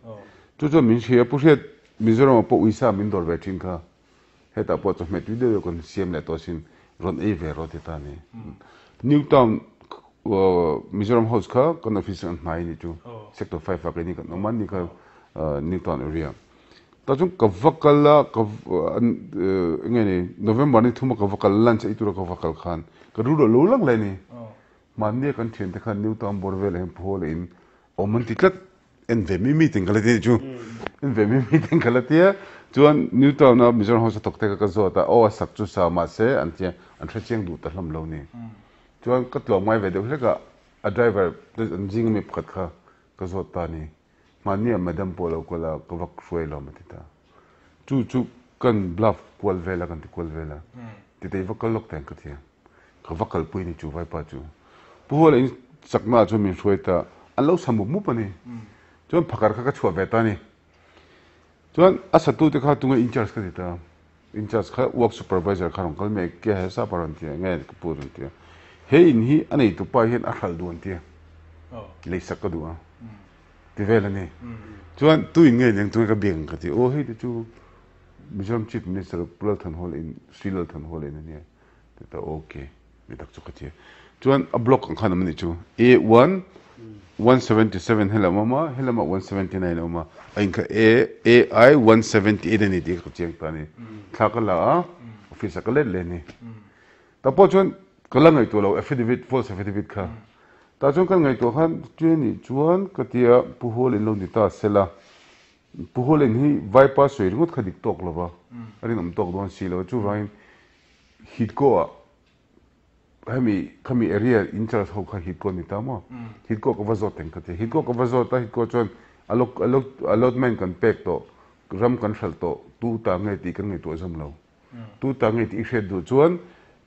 Chu chuan min hria, Pu Hriat Mizoram ah pawh uisa min dawr ve thin kha. Hetah pawh chawhmeh tui deuh deuh kan siam leh tawh asin, rawn ei ve rawh ti ta a ni. New Town Mizoram House kha kan office an hnai a ni chu, Sector 5 ah keini kan awm a, ni kha New Town area. Tah chuan ka va kal a, ka enge ni November ni thuma ka va kal lunch ei tura ka va kal khan ka rilru a lo lang leh a ni. Mahnia kan thiante khan New Town bawr velah hian phaw leh in awm an ti tlat. En ve mi mi ting ka la ti chu en ve mi mi ting ka la tia chuan New Town a Mizoram House a thawk te kha ka zawt a aw a sak chu sa mahse an tia an hre chiang duh ta hlawm lo ni chuan ka tlawm ngai ve deuh hlek a a driver te an zing ami pakhat kha ka zawt ta ni hmanni ah madam pawh a lo kal a ka vak hruai lo a ti ta chu chu kan bluff kual vel a kan ti kual vel a titei va kal lawk teng ka tia Ka va kalpui ni chu vaipa chu. Pu Huala in chakna ah chuan min hruai ta, an lo sa mup mup a ni. Chuan phakar kha ka chhuah ve ta a ni. Chuan a satu te kha tunge in charge ka ti ta. In charge kha work supervisor kha rawn kal mek ke he sap a rawn ti a, nge ka pu a rawn ti a. He in hi a neitu pa hian a hralh duh an ti a, leisak ka duh a. Ti vel a ni. Chuan tu in nge neng tunge ka biak ang ka ti. Aw hei te chu Mizoram Chief Minister Pu Lal Thanhawla in Sri Lal Thanhawla in a nia. Ti ta ok mi tak chu ka ti. Chuan a block ang khan awm a nih chu. A one, 177 helam a awm a, helamah 179 a awm a. A in kha A, AI 178 a ni tih ka chiang ta a ni. Thla ka la a, office ah ka let leh a ni. Ta pawh chuan ka la ngaihtuah lo affidavit, false affidavit kha. Tah chuan kan ngaihtuah khan Ṭe nih chuan ka tia Pu Hual in lo ni ta sela, Pu Hual in hi Vaipa sawi ringawt kha dik tawk lova, a rinawm tawk dawn si lo. Chuvangin Hitco ah hemi khami area in charge ho kha Hitco ni ta maw? Hitco ka va zawt teng ka ti. Hitco ka va zawt a, Hitco chuan allotment kan pek tawh, ram kan hralh tawh, tu ta nge tih kan ngaihtuah zawm lo. Tu ta nge tih i hriat duh chuan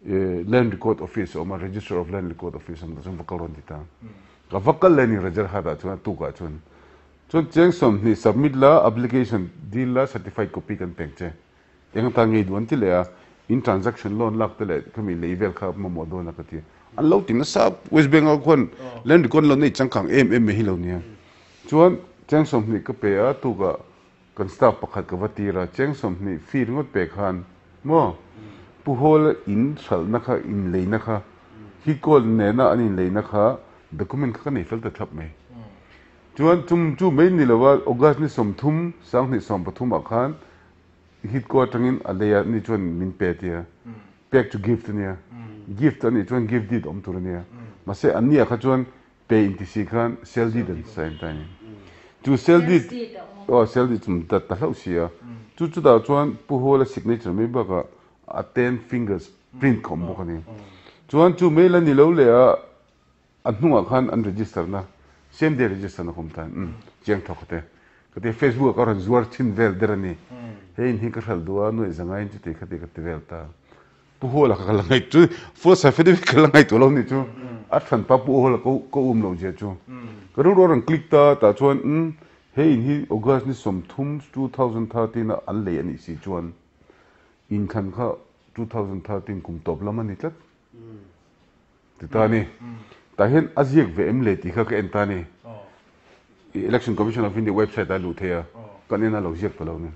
Land Record Office a awm a, Register of Land Record Office a awm tah chuan va kal rawn ti ta. Ka va kal leh ni Rajarhat ah chuan a tuk ah chuan. Chuan cheng 20 submit la, application dil la, certified copy kan pek che. Eng atan ngei duh an ti leh a, in transaction loan lak te leh khami lei vel kha mamawh dawn a ka ti. An lo ti nasa West Bengal khuan Land Record loan nei changkang em em mai hi lo nia. Chuan cheng 20 ka pe a, tuk ah Kan staff pakhat ka va tir a, cheng 20 fee ringawt pek khan maw Pu Hawla in hralhna kha in leina kha hi call nena an in leina kha document kha ka nei fel ta thlap mai. Chuan chum chu mai ni lova August ni 30 2013 ah khan Hitco atangin a lei a ni chuan min pe tia pek chu gift ania gift anih chuan gift deed awm tur ania mahse anni ah kha chuan Pe in ti si khan sale deed an sign ta a ni. Chu sale deed aw sale deed chu ta hlauh si a. Chu chutah chuan Pu Hawla signature mai bakah a ten fingers print kha awm bawk a ni. Chuan chu mai la ni lo leh a a hnungah khan an register na same day register na kha awm ta a ni. Umm chiang thawk kha te. Ka ti Facebook ah ka rawn zuar thin vel der a ni. Hei in hi ka hralh duh a nuaih zanga in chuti khati ka ti vel ta. Pu Hawla kha ka la ngaih chu Full Scientific ka la ngaihtuah lo nih chu a hran pa Pu Hawla ka ka um loh zia chu ka rilru a rawn click ta tah chuan umm he in hi August ni 30 2013 a an lei a nih si chuan inthlan kha 2013 kum tawp lam a ni tlat ti ta a ni tah hian a ziak ve em le tih kha ka en ta a ni Election Commission of India website ah a luh thei a kan en a lo ziak ta lo ni.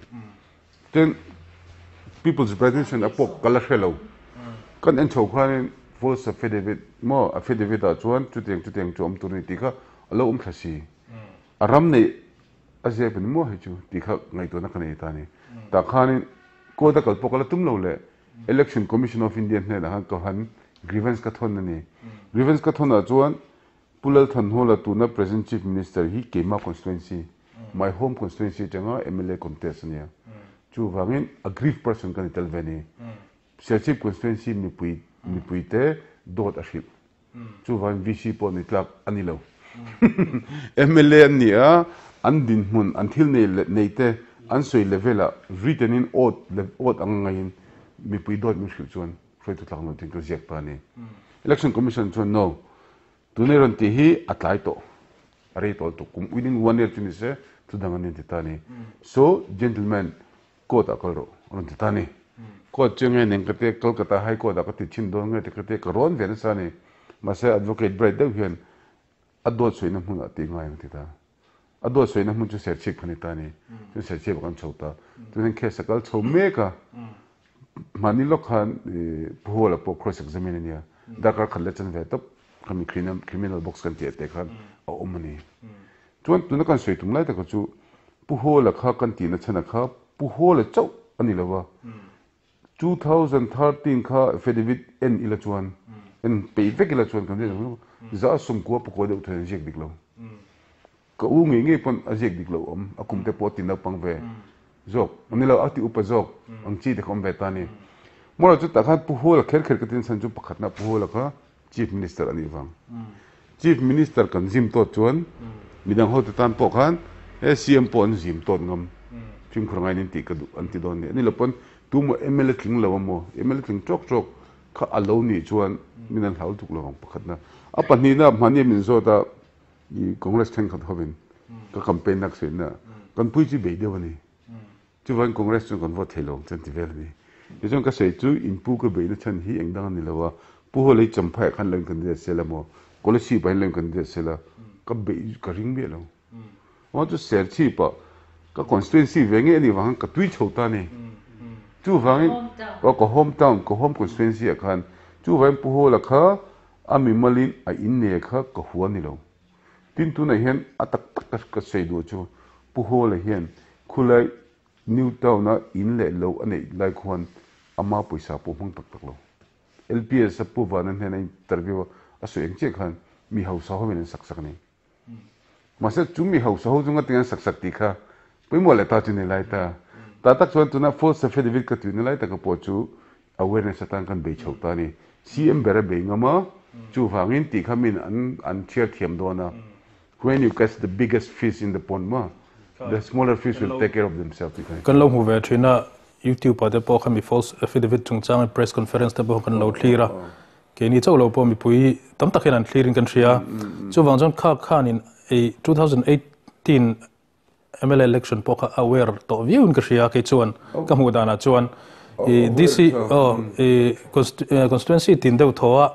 Tin, People's Representation a pawh ka la hre lo. Kan en chho khanin false affidavit maw affidavit ah chuan chutiang chutiang chu awm tur a ni tih kha a lo awm thla si. A ram neih a ziak ni maw hei chu tih kha ngaihtuahna ka nei ta a ni. Tah khanin court a kal pawh ka la tum lo leh Election Commission of India hnenah khan ka han grievance ka thawn a ni. Grievance ka thawnah chuan Pu Lal Thanhawla tuna present Chief Minister hi keimah constituency, my home constituency atanga mla contest a nia. Chuvangin aggrieved person ka ni tel ve a ni. Serchhip constituency mipui mipuite dawt a hrilh. Chuvangin VC pawh ni tlak a ni lo. Mla an ni a, an dinhmun, an thil nei leh neite an sawi level ah written in awt awt ang ngaiin mipui dawt min hrilh chuan hruaitu tlak lo tin ka ziak ta a ni. Election Commission chuan no, tun ei rawn tih hi a tlai tawh, a rei tawh lutuk, kum within one year chu ni se thu dang an inti ta a ni. So, gentleman, court ah kal rawh a rawn ti ta a ni. Court chu nge nen ka tia Kolkata High Court ah ka ti chhin dawn nge ti ka tia ka rawn ve nasa a ni. Mahse advocate bright deuh hian a dawt sawina hmunah tih ngai ang ti ta. A dawt sawina hmun chu Serchhip kha ni ta a ni. Chuan Serchhip ah kan chho ta. Chuan case a kal chho mek a. Mahni lawk khan Pu Hawla pawh cross examine a nia. Darkar khat leh chan ve tawp khami criminal box kan tih te khan a awm a ni. Chuan tuna kan sawi tum lai taka chu Pu Hawla kha kan tihna chhan kha Pu Hawla chauh a ni lo va. 2013 kha affidavit en ila chuan en peih vek ila chuan kan ziak za 90 pakua deuh thei an ziak dik lo. Ka u ngei ngei pawn a ziak dik lo awm a kum te pawh a ti naupang ve zawk ni lo a ti upa zawk ang chi te kha awm ve ta a ni. Mawla chu tah khan Pu Hawla kher kher ka tin chhan chu pakhatna Pu Hawla kha Chief Minister a nih vang. Chief Minister kan zim tawt chuan midang hote tan pawh khan he CM pawh an zim tawt ngam. Fimkhur ngaiin an tih ka duh an ti dawn nia. Ni lo pawn tumaw mla tling lo amaw mla tling tawk tawk kha a lo nih chuan min an hlau tuk lo ang pakhatna. A pahnihna mahni min zawt a i Congress thenkhat hovin ka campaign nak sawiin kan pui chu bei deuh a ni. Chuvain Congress chuan kan vote thei lo ang chuan ti vel a ni. Tichuan ka sawi chu in pu ka beihna chhan hi eng dang a ni lo a, Pu Hawlei Champhaiah khan lo in candidate sel a maw, Kolasib ah hian lo in candidate sel a, ka beih ka ring miah lo. Aw chu Serchhip ah ka constituency ve ngei anih vang khan ka tui chho ta a ni. Chuvangin aw ka home town, ka home constituency ah khan chuvangin Pu Hawla kha a mimalin a inne kha ka hua ni lo. Tin tunah hian a tak tak ka sawi duh chu Pu Hawla hian khulai New Town a in leh lo a neih lai khuan ama pawisa pawh hmang tak tak lo. LPS a Pu Vana hnena interview a sawi ang chiah khan mi hausa ho in an sak sak a ni. Mahse chu mi hausa ho chu ngatinge an sak sak tih kha pawimawh leh ta chu ni lai ta. Tah tak chuan tuna false affidavit ka tuina lai taka pawh chu awareness atan kan bei chho ta a ni. CM ber a bei ngam a, chuvangin tih kha min an an chhiar thiam dawn a. When you catch the biggest fish in the pond maw, the smaller fish will take care of themselves tih kha ni. Kan lo hmu ve thin a, YouTube ah te pawh khami false affidavit chungchang press conference te pawh kan lo thlir a. Keini chauh lo pawh mipui tam tak hian an thlir in kan hria. Chuvang chuan kha khanin ei 2018 mla election pawh kha aware tawh viau in ka hria kei chuan ka hmuh danah chuan i DC aw i constituency tin deuh thaw a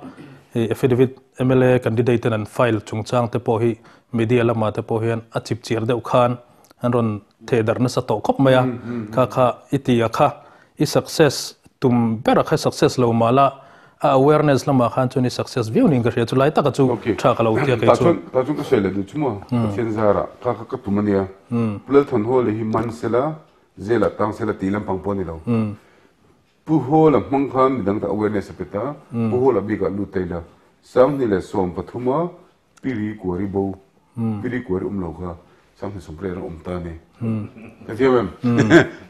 i affidavit mla candidate ten an file chungchang te pawh hi media lamah te pawh hian a chip chiar deuh khan an rawn theh darh nasa tawh khawp mai a kha kha i ti a kha I success tum ber a kha success lo mah la, a awareness lamah khan chuan i success viau niin ka hria chu lai taka chu tha ka lo tia kei chu. Tah chuan ka sawi leh duh chu maw, Pathian zarah kha kha ka tum a nia. Pu Lalthanhawla hi man sela, zelah tang sela tih lampang pawh a ni lo. Pu Hawla hmang khan midang ta awareness a pe ta, Pu Hawla bikah lut ta ila, Sanghni leh 13 a Piri kuari bo, piri kuari awm lo kha Sanghni Sawmriat a awm ta a ni. Ka thiam em?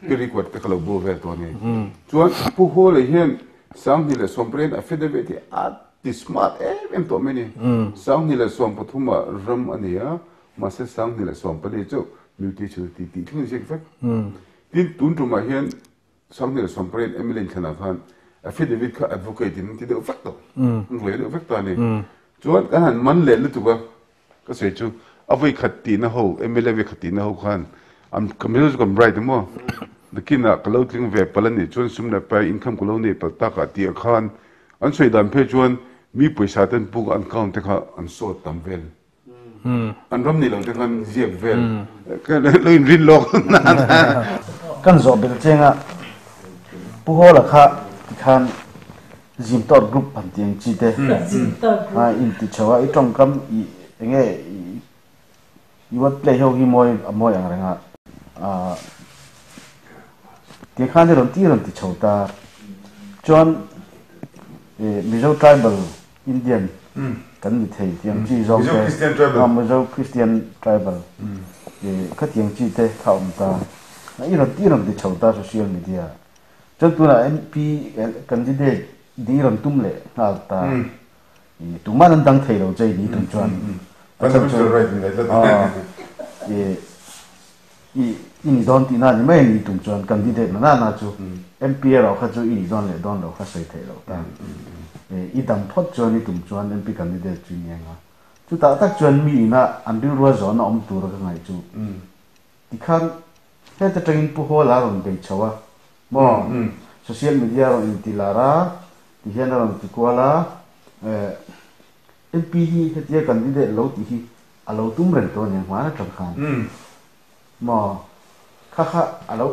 Piri kuari te kha lo bo vel tawh a ni. Chuan Pu Hawla hian Sanghni leh Sawmriat affidavit hi a ti smart em em tawh mai a ni. 2013 ah ram a nei a, mahse 2014 chu mutation a ti tih thleng ziak vek. Tin, tun tumah hian 2018 MLA inthlanah khan affidavit kha advocate in an ti deuh vek tawh, an ruai deuh vek ta a ni. Chuan kan han man leh lutuk a, ka sawi chu a vawi khat tihna ho, MLA vawi khat tihna ho khan an ka Mizo chu kan bright emaw, nakinah ka lo tling ve palh a nih chuan sum leh pai income ka lo nei palh tak ah tih ah khan an sawi dan phei chuan mi pawisa ten puk an count te kha an sawt tam vel. An ram ni lo te khan ziak vel lo in rin lawk Kan zawh bel chenga Pu Hawla kha tikhan Zimtawt group han ti ang chi te a in ti chho a i tawngkam i enge i word play ho hi mawi a mawi ang reng a tiang khan i rawn ti rawn ti chho ta chuan Mizo tribal Indian kan ni thei tiang chi zawng te, Mizo Christian Tribal khatiang chi te kha awm ta. I rawn ti rawn ti chho ta social media. Chuan tunah MP candidate ding i rawn tum leh nghal ta. Tuman an dang thei lo che ni tum chuan. Fundamental right ni tlat. I ni dawn tihna ni mai a ni tum chuan candidate na nana chu MP erawh kha chu i ni dawn leh dawn lo kha sawi theih loh ta. I dam phawt chuan i tum chuan MP candidate chu i ni ang a. Chutah tak chuan mi ina an rilrua zawhna awm tura ka ngaih chu tikhan heta tangin Pu Hawla a rawn bei chho a maw social media a rawn inti lar a tihian a rawn ti kual a MP hi hetia candidate lo tih hi a lo tum reng tawh a ni ang hmaan atang khan maw kha kha a lo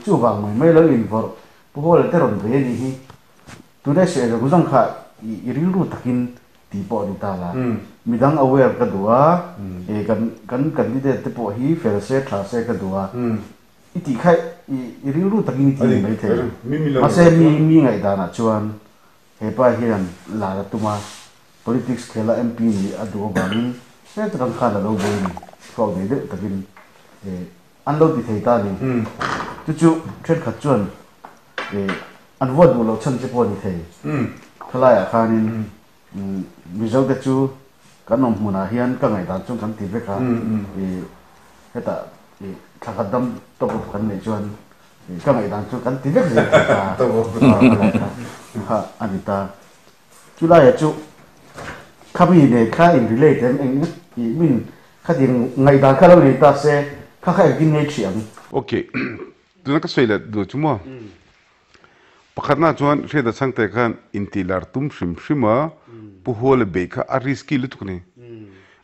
chuvang mai mai lo invawrh Pu Hawla te rawn bei a nih hi tuna i sawi zawng zawng kha i rilru takin tih pawh a ni ta la midang aware ka duh a kan kan candidate te pawh hi fel se tha se ka duh a i tih kha i rilru takin i ti ni maithei mahse mi mi ngaihdanah chuan He pa hian lar a tum a, politics khela MP nih a duh avangin heta kan khan a lo bawih ni, thluak nei deuh takin an lo ti thei ta a ni. Chu chu thenkhat chuan an vote duh loh chhan che pawh a ni thei. Thalaiah khanin Mizo te chu kan awm hmunah hian ka ngaihdan chuan kan ti vek a, hetah thla khat dam top up kan neih chuan Ka ngaihdan chu kan ti vek zel thei ta kha a ni ta. Chu laiah chu khami nen kha in relate em eng tih min khatiang ngaihdan kha lo nei ta se kha kha engtin ngei ṭhih ang. Ok, tuna ka sawi leh duh chu maw? Pakhatna chuan Hriata Chhangte khan intihlar tum hrim hrim a, Pu Huala beih kha a risky lutuk a ni.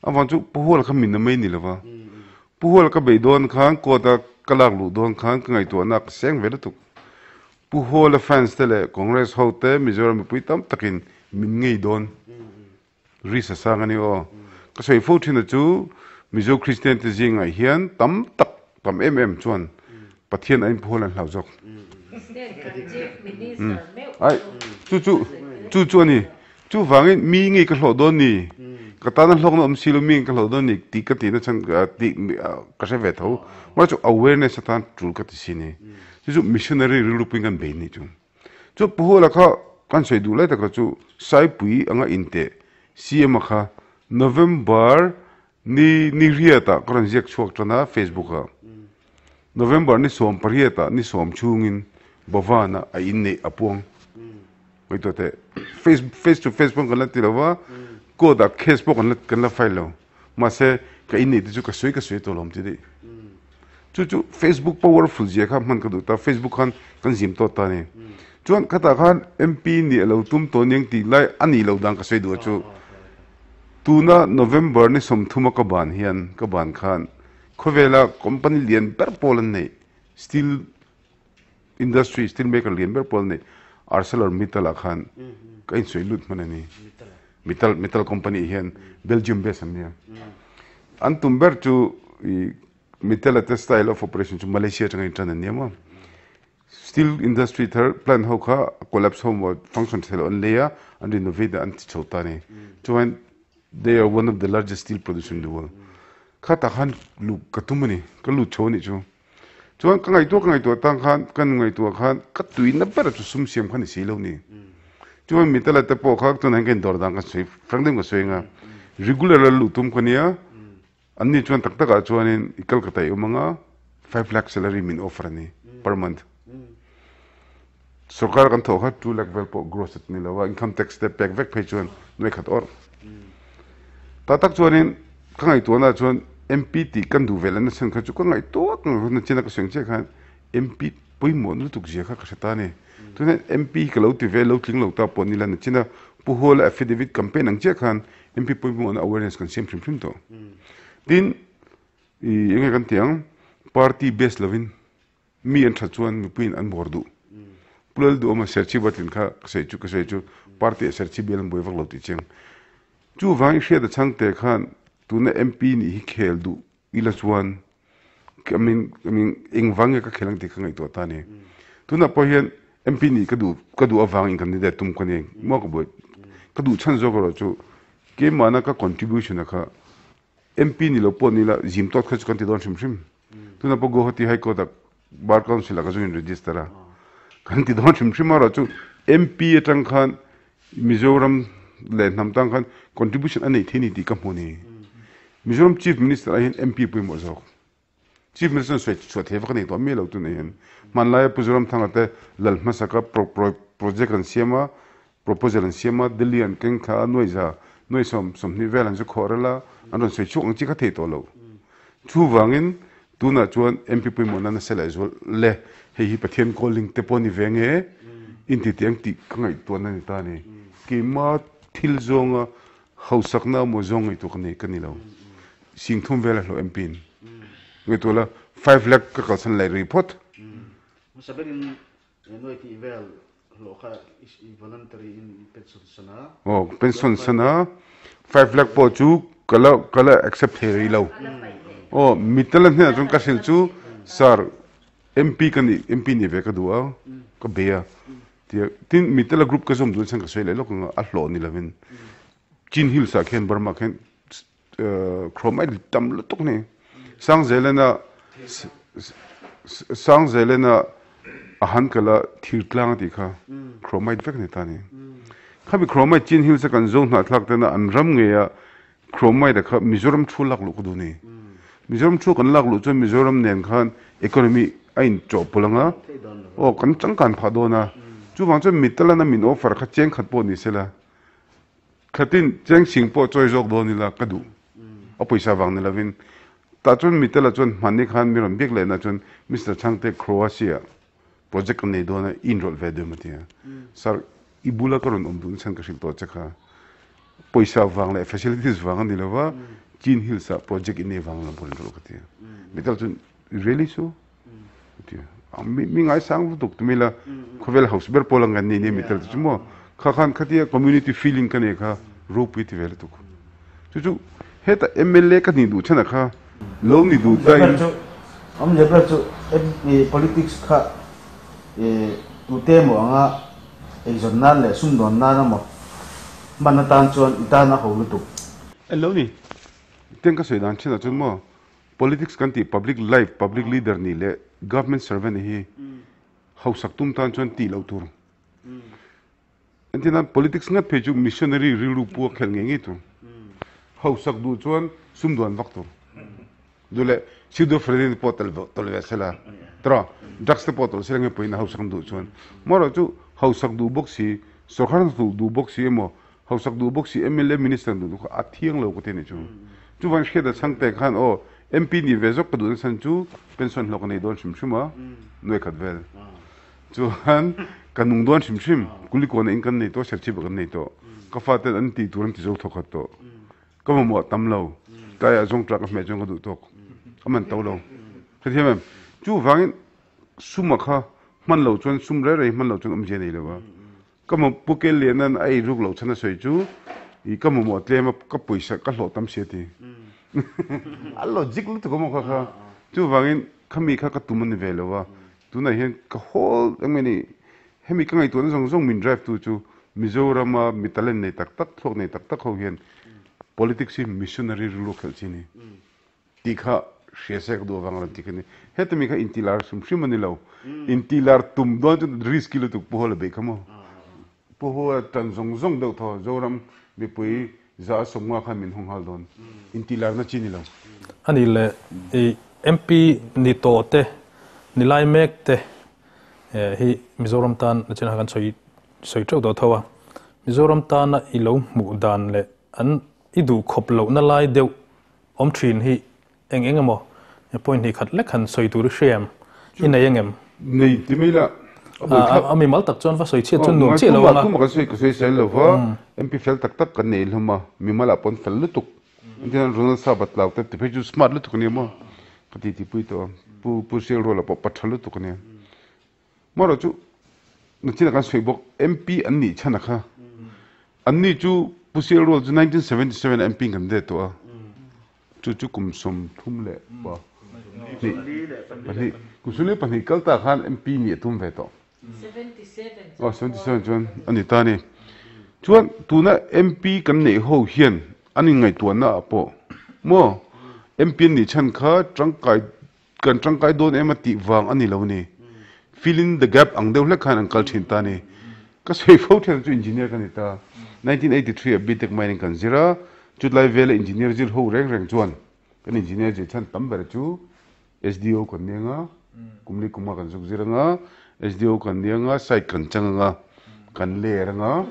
Avang chu Pu Huala kha min na mai ni lova. Pu Hual ka beih dawn khan court a ka lak luh dawn khan ka ngaihtuahna ka seng ve lutuk. Pu Huala fans te leh Congress ho te Mizoram mipui tam takin min ngei dawn risk a sang a ni aw. Ka sawi fo thin a chu Mizo Kristian te zingah hian tam tak tam em em chuan Pathian aiin Pu Huala an hlau zawk. Ai chu chu chu chu a ni. Chuvangin mi ngei ka hlawh dawn ni, ka tana hlawkna awm si lo mi ngei ka hlawh dawn ni tih ka tihna chhan tih ka hre ve tho. Mahse chu awareness atan tul ka ti si ni. Chu chu missionary rilru puiin kan bei ni chu. Chu Pu Huala kha kan sawi duh lai taka chu Saipui anga inteh CM a kha November ni ni riatah ka rawn ziak chhuak tan a Facebook ah. November ni 18 ah ni 10 chhungin Bhavan-ah a inneih a puang. Ngaihtuah teh, face face to face pawh kan la ti lo va, court ah case pawh kan la kan la file lo. Mahse ka inneih te chu ka sawi ka sawi tawh lo awm ti daih. Chu chu Facebook powerful zia kha hman ka duh ta, Facebook khan kan zim tawt ta a ni. Chuan khatah khan MP nih a lo tum tawh aniang tih lai a nih loh dan ka sawi duh a chu. Tuna November ni 30 a ka ban hian ka ban khan khawvela company lian ber pawl an neih steel industry steel maker lian ber pawl an neih Arcelor Mittal ah khan ka insawi lut hman a ni. Mittal Mittal company hian Belgium base an nia. An tum ber chu i Mittal a te style of operation chu Malaysia atanga intan an nia maw. Steel industry thar plant ho kha a collapse ho maw function thei loh an lei a, an renovate a an ti chho ta a ni. Chuan they are one of the largest steel producer in the world. Kha tah khan luh ka tum a ni, ka lut chho a nih chu. Chuan ka ngaihtuah ka ngaihtuah tang khan ka nu ngaihtuah khan ka tuina ber chu sum siam kha ni si lo ni. Chuan mi tala te pawh kha tunah hian ka indawr dan ka sawi frank deuhin ka sawi anga regular a luh tum ka nia. An ni chuan tak takah chuanin i kal ka taih awm anga 5 lakh salary min offer a ni per month. Sorkar kan thawh kha 2 lakh vel pawh gross a ni lo a, income tax te pek vek phei chuan nuai khat awrh. Ta tak chuanin ka ngaihtuahna chuan MP tih kan duh ve lehna chhan kha chu ka ngaihtuah ka ngaihtuah nachina ka sawi ang chiah khan MP pawimawh na lutuk zia kha ka hre ta a ni. Tunah MP ka lo ti ve lo tling lo ta pawh ni la nachina Pu Huala affidavit campaign ang chiah khan MP pawimawhna awareness kan siam hrim hrim tawh. Tin, i enge kan tih ang party base lovin mi an that chuan mipuiin an bawr duh. Pu Lalduhawma Serchhip a tlin kha ka sawi chu ka sawi chu party ah Serchhip bial an buai vak lo tih chiang. Chuvang i hriat a chhangte khan tuna MP nih hi khel duh ila chuan I mean I mean engvang nge ka khel ang tih ka ngaihtuah ta a ni. Tunah pawh hian MP nih ka duh ka duh avang in candidate tum ka ni maw ka buai ka duh chhan zawk erawh chu keimahna ka contribution a kha MP ni lo pawh ni la zim tawt kha chu kan ti dawn hrim hrim. Tunah pawh Guwahati High Court ah Bar Council ah ka zawng in register a kan ti dawn hrim hrim erawh chu MP atang khan Mizoram leh hnam tang khan contribution a nei thei ni tih ka hmu ni. Mizoram Chief Minister ah hian MP pawimawh zawk. Chief Minister sawi chhuah thei vak a nei tawh miah lo tunah hian. Hmanlaia Pu Zoramthanga te lal hmasaka project an siam a, proposal an siam a, Delhi an keng thla a, nuai za, nuai sawm, 20 vel an zu khawh rel a, an rawn sawi chhuak ang chi kha thei tawh lo. Chuvangin tunah chuan MP pawimawhna nasa leh zual le, hei hi Pathian calling te pawh ni ve nge inti tih ang tih ka ngaihtuahna ni ta a ni. Keimah thil zawnga hausakna emaw zawng ngaihtuah ka nei ka ni lo. 30,000 vel a hlawh MP in. Ngaihtuah la, 5 lakh ka kalsan leh rih phawt. Hmasa berin nuai tih vel hlawh kha i voluntary in i pension san a. Aw, pension san a. 5 lakh pawh chu ka la ka la accept thei rih lo. Aw, mitala hnenah chuan ka hrilh chu, Sir, MP ka nih, MP nih ve ka duh a, ka bei a. Tia, tin mitala group ka zawm duh chuan ka sawi leh lawk ang a, a hlawh ni lovin. Chin Hills ah khian Burma khian chromite tam lutuk a ni. Sangzelena Sangzelena a han kal a thir tlang a tih kha chromite vek a ni ta a ni. Khami chromite Chin Hills a kan zo hnahthlak tena an ram ngei a chromite a kha Mizoram thu lak luh ka duh a ni. Mizoram thu kan lak luh chuan Mizoram nen khan economy a inchawhpawlh ang a, aw kan changkan phah dawn a. Chuvang chuan Mittalana min offer kha cheng khat pawh ni sela Khatin cheng sing pawh chawi zawk dawn ila ka duh. A pawisa vang ni lovin. Tah chuan Mitala chuan hmanni khan mi rawn biak lehna chuan Mister Chhangte Croatia project kan nei dawn a, i inrawlh ve deuh maw ti a. Sir, i bula ka rawn awm duhna chhan ka hrilh tawh che kha. Pawisa vang leh facilities vang a ni lova, Chin Hills ah project in nei vang lam pawh in rawh ka ti a. Mital chuan really so? Ti a. Mi mi ngaisang lutuk tumi la khawvel house ber pawl ang kan ni nia mital chu maw. Kha khan khatia community feeling ka nei kha ropui ti ve lutuk. Chu chu heta MLA ka nih duh chhan ah kha lo ni duh ta in. Awmzia ber chu politics kha tute emaw anga eizawn nan leh sumdawn nan emaw hman atan chuan i tan a ho lutuk. En lo ni. Tiang ka sawi dan thin ah chuan maw politics kan tih public life, public leader nih leh government servant hi hausak tum tan chuan tih loh tur. Entirnan politics ngat phei chu missionary rilru pu a khelh ngei ngei tur. Hausak duh chuan sumdawn vak tur. Duh leh pseudoephedrine pawh tel tawlh ve sela tawrh drugs te pawh tawlh sela nge pawhin hausak an duh chuan. Amaherawhchu chu hausak duh bawk si, sorkar hnathawh duh bawk si emaw hausak duh bawk si mla minister duh duh kha a thiang lo ka ti a nih chu. Chuvangin hriat a chhang te khan aw MP nih ve zawk ka duh nachhan chu pension hlawk a nei dawn hrim hrim a, nuai khat vel. Chuan ka nung dawn hrim hrim, Kulikawn ah in kan nei tawh, Serchhip ah kan nei tawh. Ka faten an tih tur an ti zo thawk khat tawh. Ka mamawh a tam lo, tlai ah zawng tlak ka hmeh chuan ka duh tawk. A man to lo. Hrethiam em? Chuvangin sum a kha hman lo chuan sum rei rei hman lo chuan awmzia nei lo a. Ka maw Pu Kel Lianan a ei ruk loh chhan a sawi chu i ka mamawh tlem a ka pawisa ka hlawh tam si a ti. A logic lutuk a maw kha kha. Chuvangin khami kha ka tum a ni ve lo a. Tunah hian ka hawl eng nge ni hemi ka ngaihtuahna zawng zawng min drive tu chu Mizorama mi talent nei tak tak thluak nei tak tak ho hian politics hi missionary rilru khelh chi a ni. Tih kha hria se ka duh avang rawn ti kha ni. Heta mi kha intihlar hrim hrim a ni lo. Intihlar tum dawn chu risky lutuk Pu Hawla beih kha maw. Pu Hawla tan zawng zawng deuh thaw Zoram mipui za a sawm nga khan min hawng nghal dawn. Intihlarna chi ni lo. A nih leh i MP ni tawh te, ni lai mek te hi Mizoram tan a chenah kan sawi sawi teuh tawh tho a. Mizoram tana i lo hmuh dan leh an i duh khawp lohna lai deuh Awm thin hi eng eng emaw point hnih khat lek han sawi tur i hria em? I nei engem? Nei ti mai la, a buai thlak. A mimal tak chuan va sawi chhiat chuan nuam chiah lo ang a. Tumah kan sawi ka sawi sel lo va, MP fel tak tak kan nei hlawm a, mimal ah pawn fel lutuk. Engtin Ronald Sa Batlau te ti phei chu smart lutuk a nia maw? Ka ti ti pui tawh a, Pu Pu Sialruala pawh pa tha lutuk a nia. Marawh chu nachin ah kan sawi bawk MP an nih chhan a kha. An ni chu Pu Sialrual chu 1977 ah MP kan det tawh a. Chu chu kum 33 pahnih kum 42 kal ta khan MP nih a tum ve tawh. Aw 77 chuan a ni ta a ni. Chuan tuna MP kan neih ho hian an inngaihtuahna ah pawh maw MP an nih chhan kha tangkai Kan tangkai dawn em a tih vang a ni lo ni. Fill in the gap ang deuh hlek khan an kal thin ta ni. Ka sawi fo thian chu engineer ka ni ta. 1983 ah BTech mining kan zir a, chutlai vela engineer zir ho reng reng chuan kan engineer zir chhan tam ber chu SDO kan ni anga, kum li kuma kan zuk zir anga, SDO kan ni anga, site kan chang anga, kan ler anga,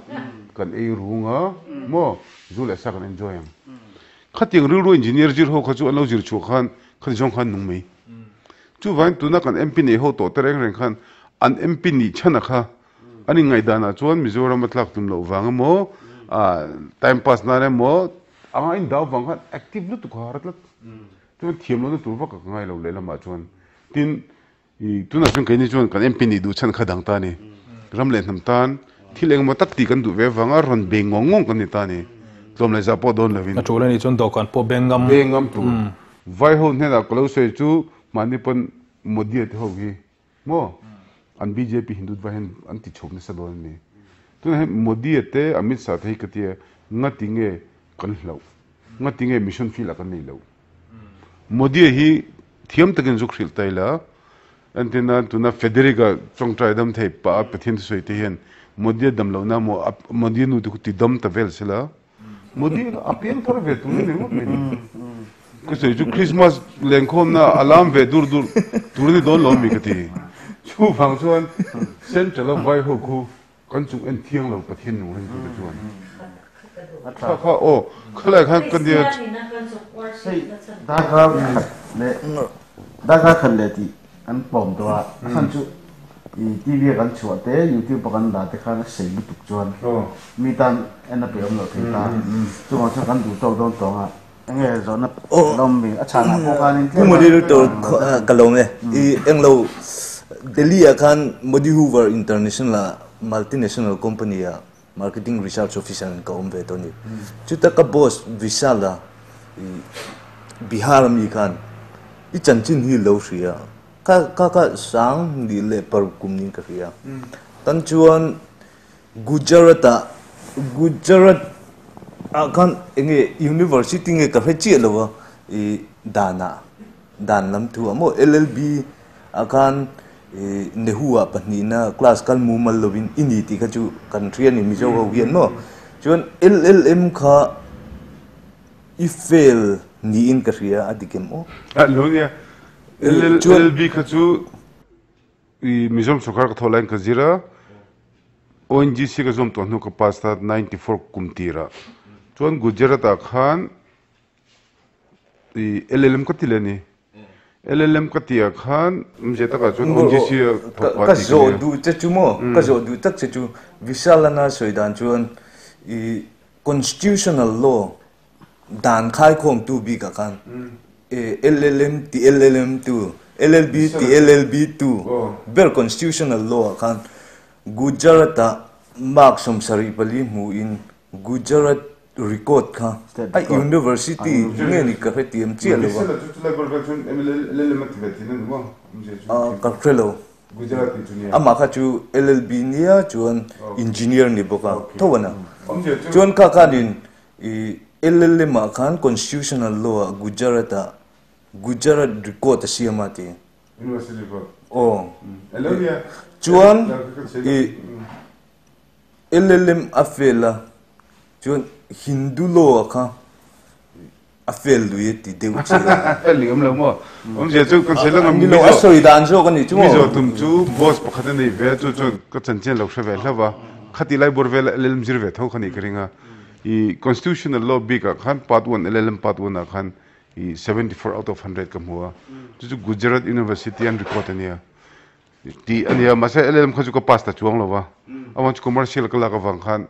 kan ei ru anga, maw zu leh sa kan enjoy ang. Khatiang rilru engineer zir ho kha chu an lo zir chhuah khan khati zawng khan nung mai. Chuvangin tuna kan MP nei ho tawh te reng reng khan an MP nih chhan a kha an inngaihdan ah chuan Mizoram a tlak tum loh vang emaw time pass nan emaw anga in dau vang khan active lutuk a har tlat. Chuan thiam lohna tur vak a ka ngai lo lehlamah chuan. Tin, I tunah chuan keini chuan kan MP nih duh chhan kha dang ta a ni. Ram leh hnam tan thil engemaw tak tih kan duh ve avanga rawn beng ngawng ngawng kan ni ta a ni. Tlawm leh zah pawh dawn lovin. A tul a nih chuan dawhkan pawh beng ngam. Beng ngam tur. Vai ho hnenah ka lo sawi chu mahni pawn Modi-a te ho hi maw an bjp Hindutva hian an ti chho nasa dawn a ni. Tunah hian Modi-a te Amit Shah te hi ka tia ngati nge kan hlauh? Ngati nge mission field ah kan nei loh? Modi-a hi thiam takin zuk hrilh ta ila, entirna tuna Federica tawngtai dam thei pah a Pathian thusawi te hian Modi-a dam lohna maw Modi-a nu te khu ti dam ta vel sela, Modi-a a piang thar ve tur a ni ringawt mai ni. Ka sawi chu Christmas lengkhawmna a lam ve dur dur tur a ni dawn lo mi ka ti. Chuvang chuan Central a vai ho khu Kan chung en thiang lo Pathian nung ringtu te chuan kha kha aw khalai khan ka nia Hei darkar khat leh darkar khat leh tih an pawm tawh a, a chhan chu i TV a kan chhuah te YouTube a kan dah te khan a sei lutuk chuan mi tan en a pe awm loh thei ta, chuvang chuan kan duh tawk dawn tawng a. Enge zawhna lawm mi a chhanah pawh khanin tlem. Pu Moderator ka lawm e. I englo Delhi ah khan Modi Hoover International ah multinational company ah marketing research officer in ka awm ve tawh a ni. Chuta ka boss Vishal a i Bihar ami khan i chanchin hi lo hria ka ka ka sang nih leh paruk kum niin ka hria. Tan chuan Gujarat ah Gujarat ah khan enge university nge ka hre chiah lo a i dan ah dan lam thu ah maw LLB ah khan i Nehu ah pahnihna class kal mumal lovin i ni tih kha chu kan hria a ni Mizo ho hian maw chuan LLM kha i fail niin ka hria a dik em aw. A lo nia LLB kha chu I Mizoram sawrkar ka thawh laiin ka zir a, ONGC ka zawm tawh hnu ka pass a 94 kum tirah. Chuan Gujarat ah khan i LLM ka ti leh a ni. LLM ka tih ah khan awmzia takah chuan ONGC a thawk pah Ka tih ka zawh nia. duh che chu maw? Ka zawh duh tak che chu Vishalana sawi dan chuan i Constitutional Law Dan khaikhawmtu bikah khan LLM ti LLM tu, LLB ti LLB tu ber Constitutional Law ah khan Gujarat ah mark 74 hmuhin Gujarat record kha a University nge ni ka hrethiam chiah lo a. Ka hre lo. Amah kha chu LLB nia chuan Engineer ni bawk a tho a na. Chuan kha khanin I LLM ah khan Constitutional Law ah Gujarat ah Gujarat record a siam a ti. University record. Aw. Chuan i LLM a fail a chuan Hindu Law ah kha a fail lui a ti deuh che a. Fail ning awm lo maw? Awmzia chu kan sawi lang a Mizo a sawi dan zawk a ni chu maw? Mizo tum chu boss pakhat a nei ve a chu chuan ka chanchin lo hre ve hlauh a, khati lai bawr vel LLM zir ve tho kha nih ka ring a. I Constitutional Law bik ah khan Part 1 LLM Part 1 ah khan i 74 out of 100 ka hmu a, chu chu Gujarat University an record a nia tih a nia, mahse LLM kha chu ka pass ta chuang lo va, avan chu commercial ka lak avang khan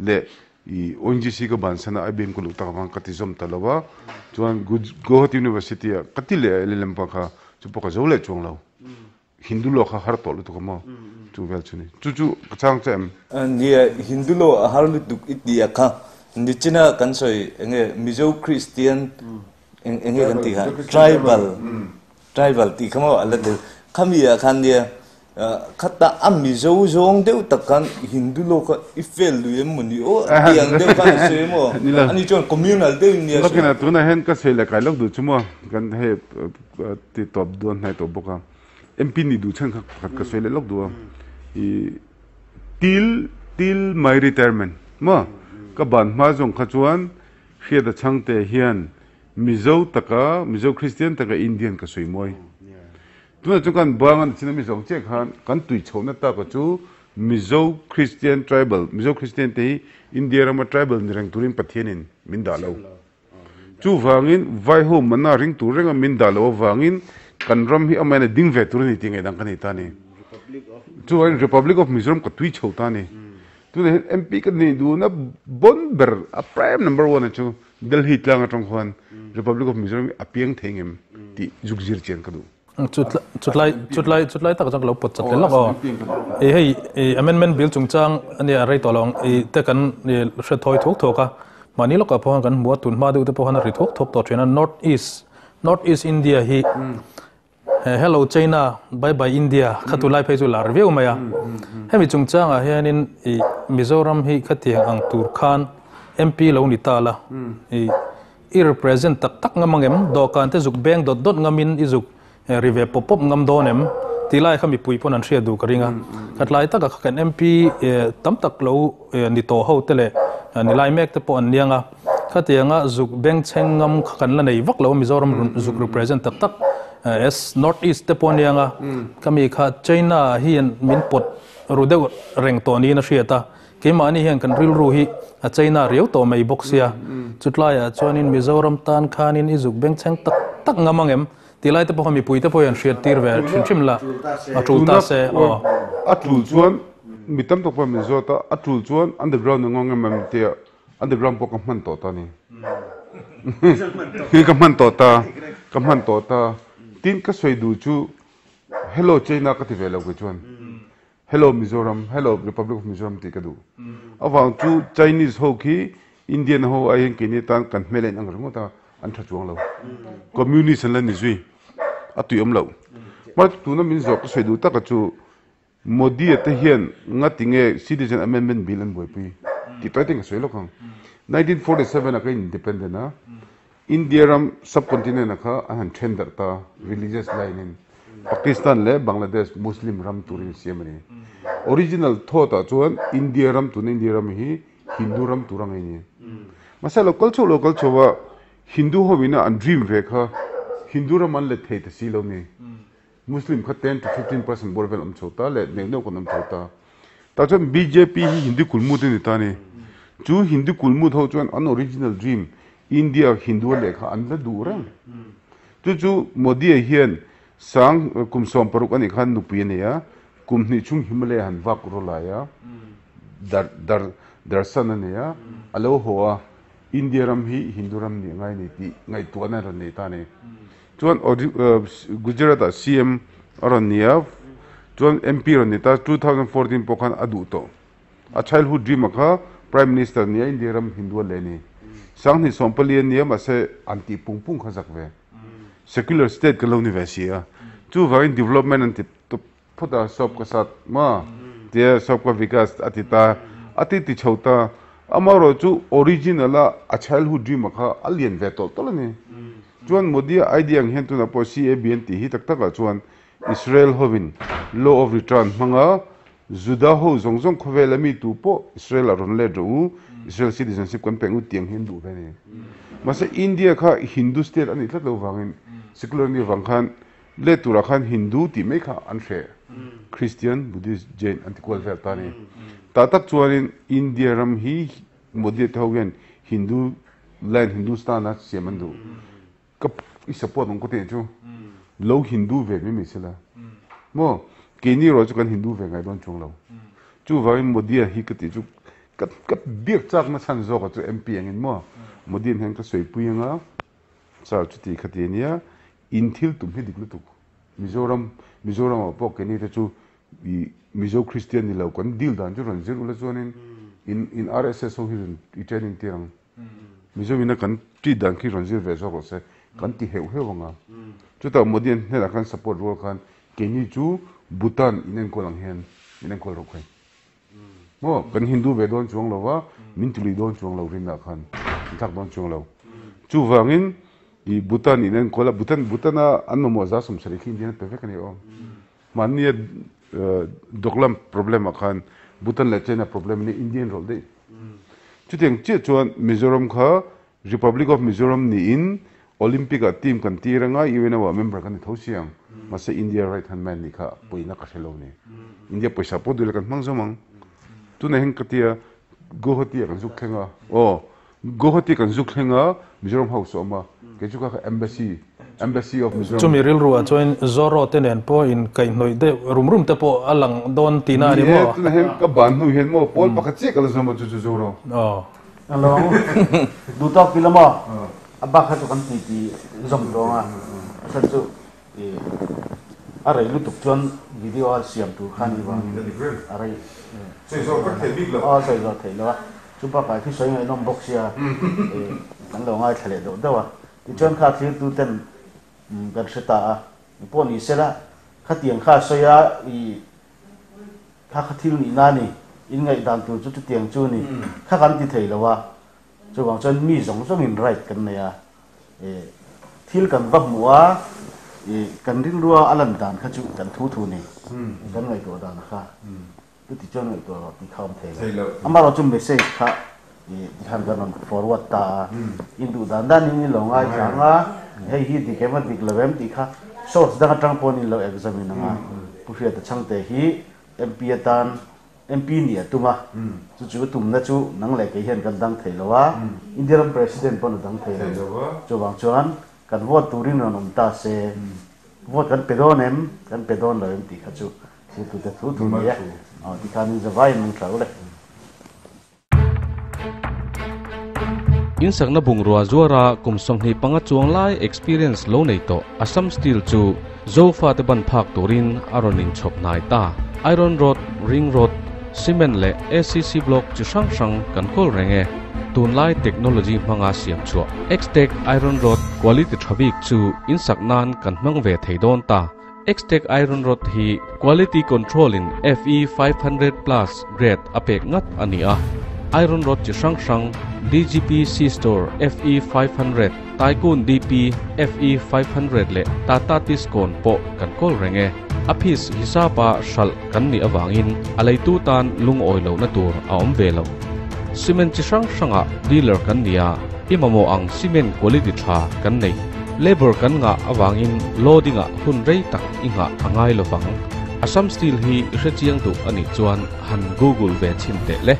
leh i ONGC ka bansan a IBM ka luh tak avang ka ti zawm ta lo va, chuan Guwahati University ah ka ti leh a LLM pawh kha chu pawh ka zo leh chuang lo. Hindu law kha har tawh lutuk a maw? Chu vel chu ni. Chu chu ka chang che em? Nia, Hindu law a har lutuk i ti a kha. Nichina kan sawi enge Mizo Christian enge kan tih kha tribal tribal tih kha maw a la tel. Khami ah khan nia khata a Mizo zawng deuh tak khan Hindu law kha i fail lui em mawni aw tih ang deuh khan a sawi maw? Ani chuan communal deuhin nia a sawi. Bakina tunah hian ka sawi leh kai lawk duh chu maw kan hei ti tawp dawn hnai tawh bawk a. MP nih duh chhan kha pakhat ka sawi leh lawk duh a, i till till my retirement maw ka ban hma zawng kha chuan Hriata Chhangte hian Mizo taka Mizo Kristian taka Indian ka sawi mawi. Tunah chuan kan bang a ni chin a mi zawng chiah khan kan tui chhohna taka chu Mizo Kristian tribal Mizo Kristian te hi India rama tribal ni reng turin Pathianin min dah lo. Chuvangin, Vaiho mana ring tur renga min dah loh avangin kan ram hi amahin a ding ve tur a ni tih ngaih dang ka nei ta a ni. Chuvangin Republic of Mizoram ka tui chho ta a ni. Tunah hian MP ka nih duhna bon ber a prime number one a chu Delhi tlang atang khuan Republic of Mizoram hi a piang thei ngem tih zuk zir chian ka duh. Chutlai chutlai chutlai tak chuan ka lo pawt chat leh lawk aw. I hei i amendment bill chungchang ania a rei tawh lo ang i te kan i hre thawi thuak thuak a. Mahni lawkah pawh khan kan hmu a, tun hma deuh te pawh khan a ri thuak thuak tawh thin a. North East North East India hi Hello China bye bye India kha tunlai phei chu lar viau mai a. Hemi chungchangah hianin i Mizoram hi khatiang ang tur khan MP lo ni ta la i I represent tak tak ngam ang em? Dawhkan te zuk beng dawt dawt ngamin i zuk ri ve pawp pawp ngam dawn em? Tih lai kha mipui pawn an hriat duh ka ring a. Ka tlai takah kha kan MP tam tak lo ni tawh ho te leh ni lai mek te pawh an niang a. Khatianga zuk beng chheng ngam kha kan la nei vak lo a Mizoram zuk represent tak tak as North East te pawh a niang a. Khami kha China hian min pawt ru deuh reng tawh niin a hriat a. Keimahni hian kan rilru hi a China riau tawh mai bawk sia, chutlaiah chuanin Mizoram tan khanin i zuk bengchheng tak tak ngam ang em? Tih lai te pawh kha mipui te pawh hian hriat tir ve hrim hrim la, a tul ta se aw. A tul chuan mi tam tak pawh min zawt a, a tul chuan underground a ngawng em em tia underground pawh ka hman tawh ta ni. Ka hman tawh ta. Ka hman tawh ta. Tin ka sawi duh chu Hello China ka ti ve lo kei chuan. Hello Mizoram, Hello Republic of Mizoram tih ka duh. Avang chu Chinese ho khi Indian ho ai hian keini tan kan hmel a inang ringawt a, an tha chuang lo. Communist an la ni zui. A tuiawm loh. Mahse tuna min zawh ka sawi duh taka chu Modi a te hian ngati nge Citizen Amendment Bill an buaipui tih tawi ten ka sawi lawk ang. 1947 ah ka independent a, India ram subcontinent ah kha an han then darh ta religious line in Pakistan leh Bangladesh Muslim ram turin an siam a ni. Original thought ah chuan India ram tuna India ram hi Hindu ram tur a ngei ni. Mahse a lo kal chho lo kal chho a Hindu ho ina an dream ve kha Hindu ram an let thei ta si lo ni. Muslim kha 10 to 15% bawr vel awm chho ta leh neuh neuh kan awm chho ta. Tah chuan bjp hi Hindu kulmut a ni ta a ni. Chu Hindu kulmut ho chuan an original dream India Hindu a leh kha an la duh reng. Chu chu Modi-a hian sang kum 60 a nih khan nupui a nei a, kum hnih chhung Himalaya han vak rawh lai a, dar dar darsan a nei a, a lo haw a, India ram hi Hindu ram nih ngai a ni tih ngaihtuahna a rawn nei ta a ni. Chuan Gujarat ah CM a rawn ni a, chuan MP rawn ni ta, 2014 pawh khan a duh tawh. A childhood dream a kha Prime Minister nia India ram Hindu a leh a ni. Sanghnih sawmpali a nia mahse an tih pung pung kha zak ve. Secular state kan lo ni ve si a. Chuvangin development an ti tawp phawt a, sawp ka sat maw tia sawp ka vikas a ti ta, a ti ti chho ta. Amaherawh chu original a a childhood dream a kha a lian ve tawlh tawlh a ni. Chuan Modi a idea ang hian tunah pawh CAB an tih hi tak takah chuan Israel hovin law of return hmanga Juda ho zawng zawng khawvela mi tu pawh Israel ah rawn let rawh u, Israel citizenship kan peng u tiang hi an duh ve a ni. Mahse India kha Hindu state a nih tlat lo vangin secular nih avang khan let turah khan Hindu tih mai kha an hreh. Christian, Buddhist, Jain an ti kual vel ta a ni. Tah tak chuanin India ram hi Modi te ho hian Hindu land Hindustan a siam an duh. Ka i support ang ka tih chu lo Hindu ve mai mai sela maw keini erawh chu kan Hindu ve ngai dawn chuang lo. Chuvangin Modi a hi ka tih chu ka ka biak chak na chhan zawk a chu MP angin maw Modi an hian ka sawipui anga char chuti kha ti ania in thil tum hi dik lutuk Mizoram Mizoram ah pawh keini te chu i Mizo Christian ni lo kan deal dan chu rawn zir ula chuanin in in RSS ho hi rawn i training tir ang. Mizo ina kan treat dan khi rawn zir ve zawk rawh se kan ti heuh heuh ang a. Chutah Modi an hnenah khan support rual khan keini chu Bhutan in enkawl ang hian min enkawl rawh khai. Maw kan Hindu ve dawn chuang lo va, min tului dawn chuang lo rinna khan min thlak dawn chuang lo. Chuvangin i Bhutan in enkawl a, Bhutan Bhutan a an mamawh za 70 khi Indian a pe vek a ni aw. Mahnia Doklam problem ah khan Bhutan leh China problem a nia Indian rawlh daih. Chutiang chiah chuan Mizoram kha Republic of Mizoram niin Olympic ah team kan tir anga UNO ah member kan ni tho si ang. Mahse India right hand man nih kha pawina ka hre lo ni. India pawisa pawh duh la kan hmang zawm ang. Tunah hian ka tia Guwahati ah kan zuk thleng a. Aw. Guwahati kan zuk thleng a, Mizoram House a awm a, kei chu kha kha Embassy, Embassy of Mizoram. Chumi rilru ah chuan Zoro te nen pawh in kaihhnawih deuh rum rum te pawh a lang dawn tihna a ni maw? Ni e, tunah hian ka ban hnu hian maw pawl pakhat chiah ka la zawm a chu chu Zoro. Aw. Hello, duh tawk ti la maw? A bak kha chu kan ti ti zawm tawng a, a chhan chu i a rei lutuk chuan video a siam tur kha ni vangin a rei. Sawi zawh vek thei bik lo. Aw sawi zawh theih lo a. Chu bakah khi sawi ngaihnawm bawk sia kan lo ngaithla leh deuh deuh a. Tichuan kha thirtu ten kan hre ta a, pawh ni sela khatiang kha a sawi a i kha kha thil nihna a ni, in ngaihdan tur chu chutiang chu a ni, kha kan ti thei lo a. Chuvang chuan mi zawng zawngin right kan nei a, thil kan va hmuh a kan rilrua a lan dan kha chu kan thu thu ni, kan ngaihtuah dan kha. Chuti chuan ngaihtuah rawh tih kha awm thei lo. Amaherawh chu message kha tikhan kan rawn forward ta a, in duh dan dan in lo ngaithla ang a, hei hi dik em a dik lo em tih kha source dang atang pawhin in lo examine ang a. Pu Hriata Chhangte hi MP atan MP nih a tum a, chu chu tumna chu nang leh kei hian kan dang thei lo a, India ram President pawn a dang thei lo. Chuvang chuan kan vote turin rawn awm ta se, vote kan pe dawn em, kan pe dawn lo em tih kha chu Thiltute thu thu ni e. Aw tikhan in zavai in mung tla u le. In sakna bungrua zuara kum 25 chuang lai experience lo nei tawh Assam Steel chu Zofate ban phak turin a rawn inchhawp hnai ta. Iron rod, ring rod, cement leh ACC block chi hrang hrang kan kawl reng e. Tunlai technology hmanga siam chhuah X-Tech Iron Rod quality tha bik chu in sak nan kan hmang ve thei dawn ta. X-Tech Iron Rod hi quality control in FE 500 plus grade a pek ngat a ni a. Iron Rod chi hrang hrang DGP C-Store FE 500, Tycoon DP FE 500 leh Tata Tiscon pawh kan kawl reng e. A piece hisapa hralh kan nih avangin a leitu tan lungawi lohna tur a awm ve lo. Cement chi hrang hrangah dealer kan ni a, i mamawh ang cement quality tha kan nei. Labour kan ngah avangin loading ah hun rei tak i nghah a ngai lovang. Assam Steel hi i hrechiang duh a nih chuan han google ve chhin teh le.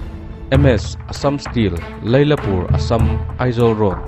MS, Assam Steel, Lailapur, Assam, Aizawl Road.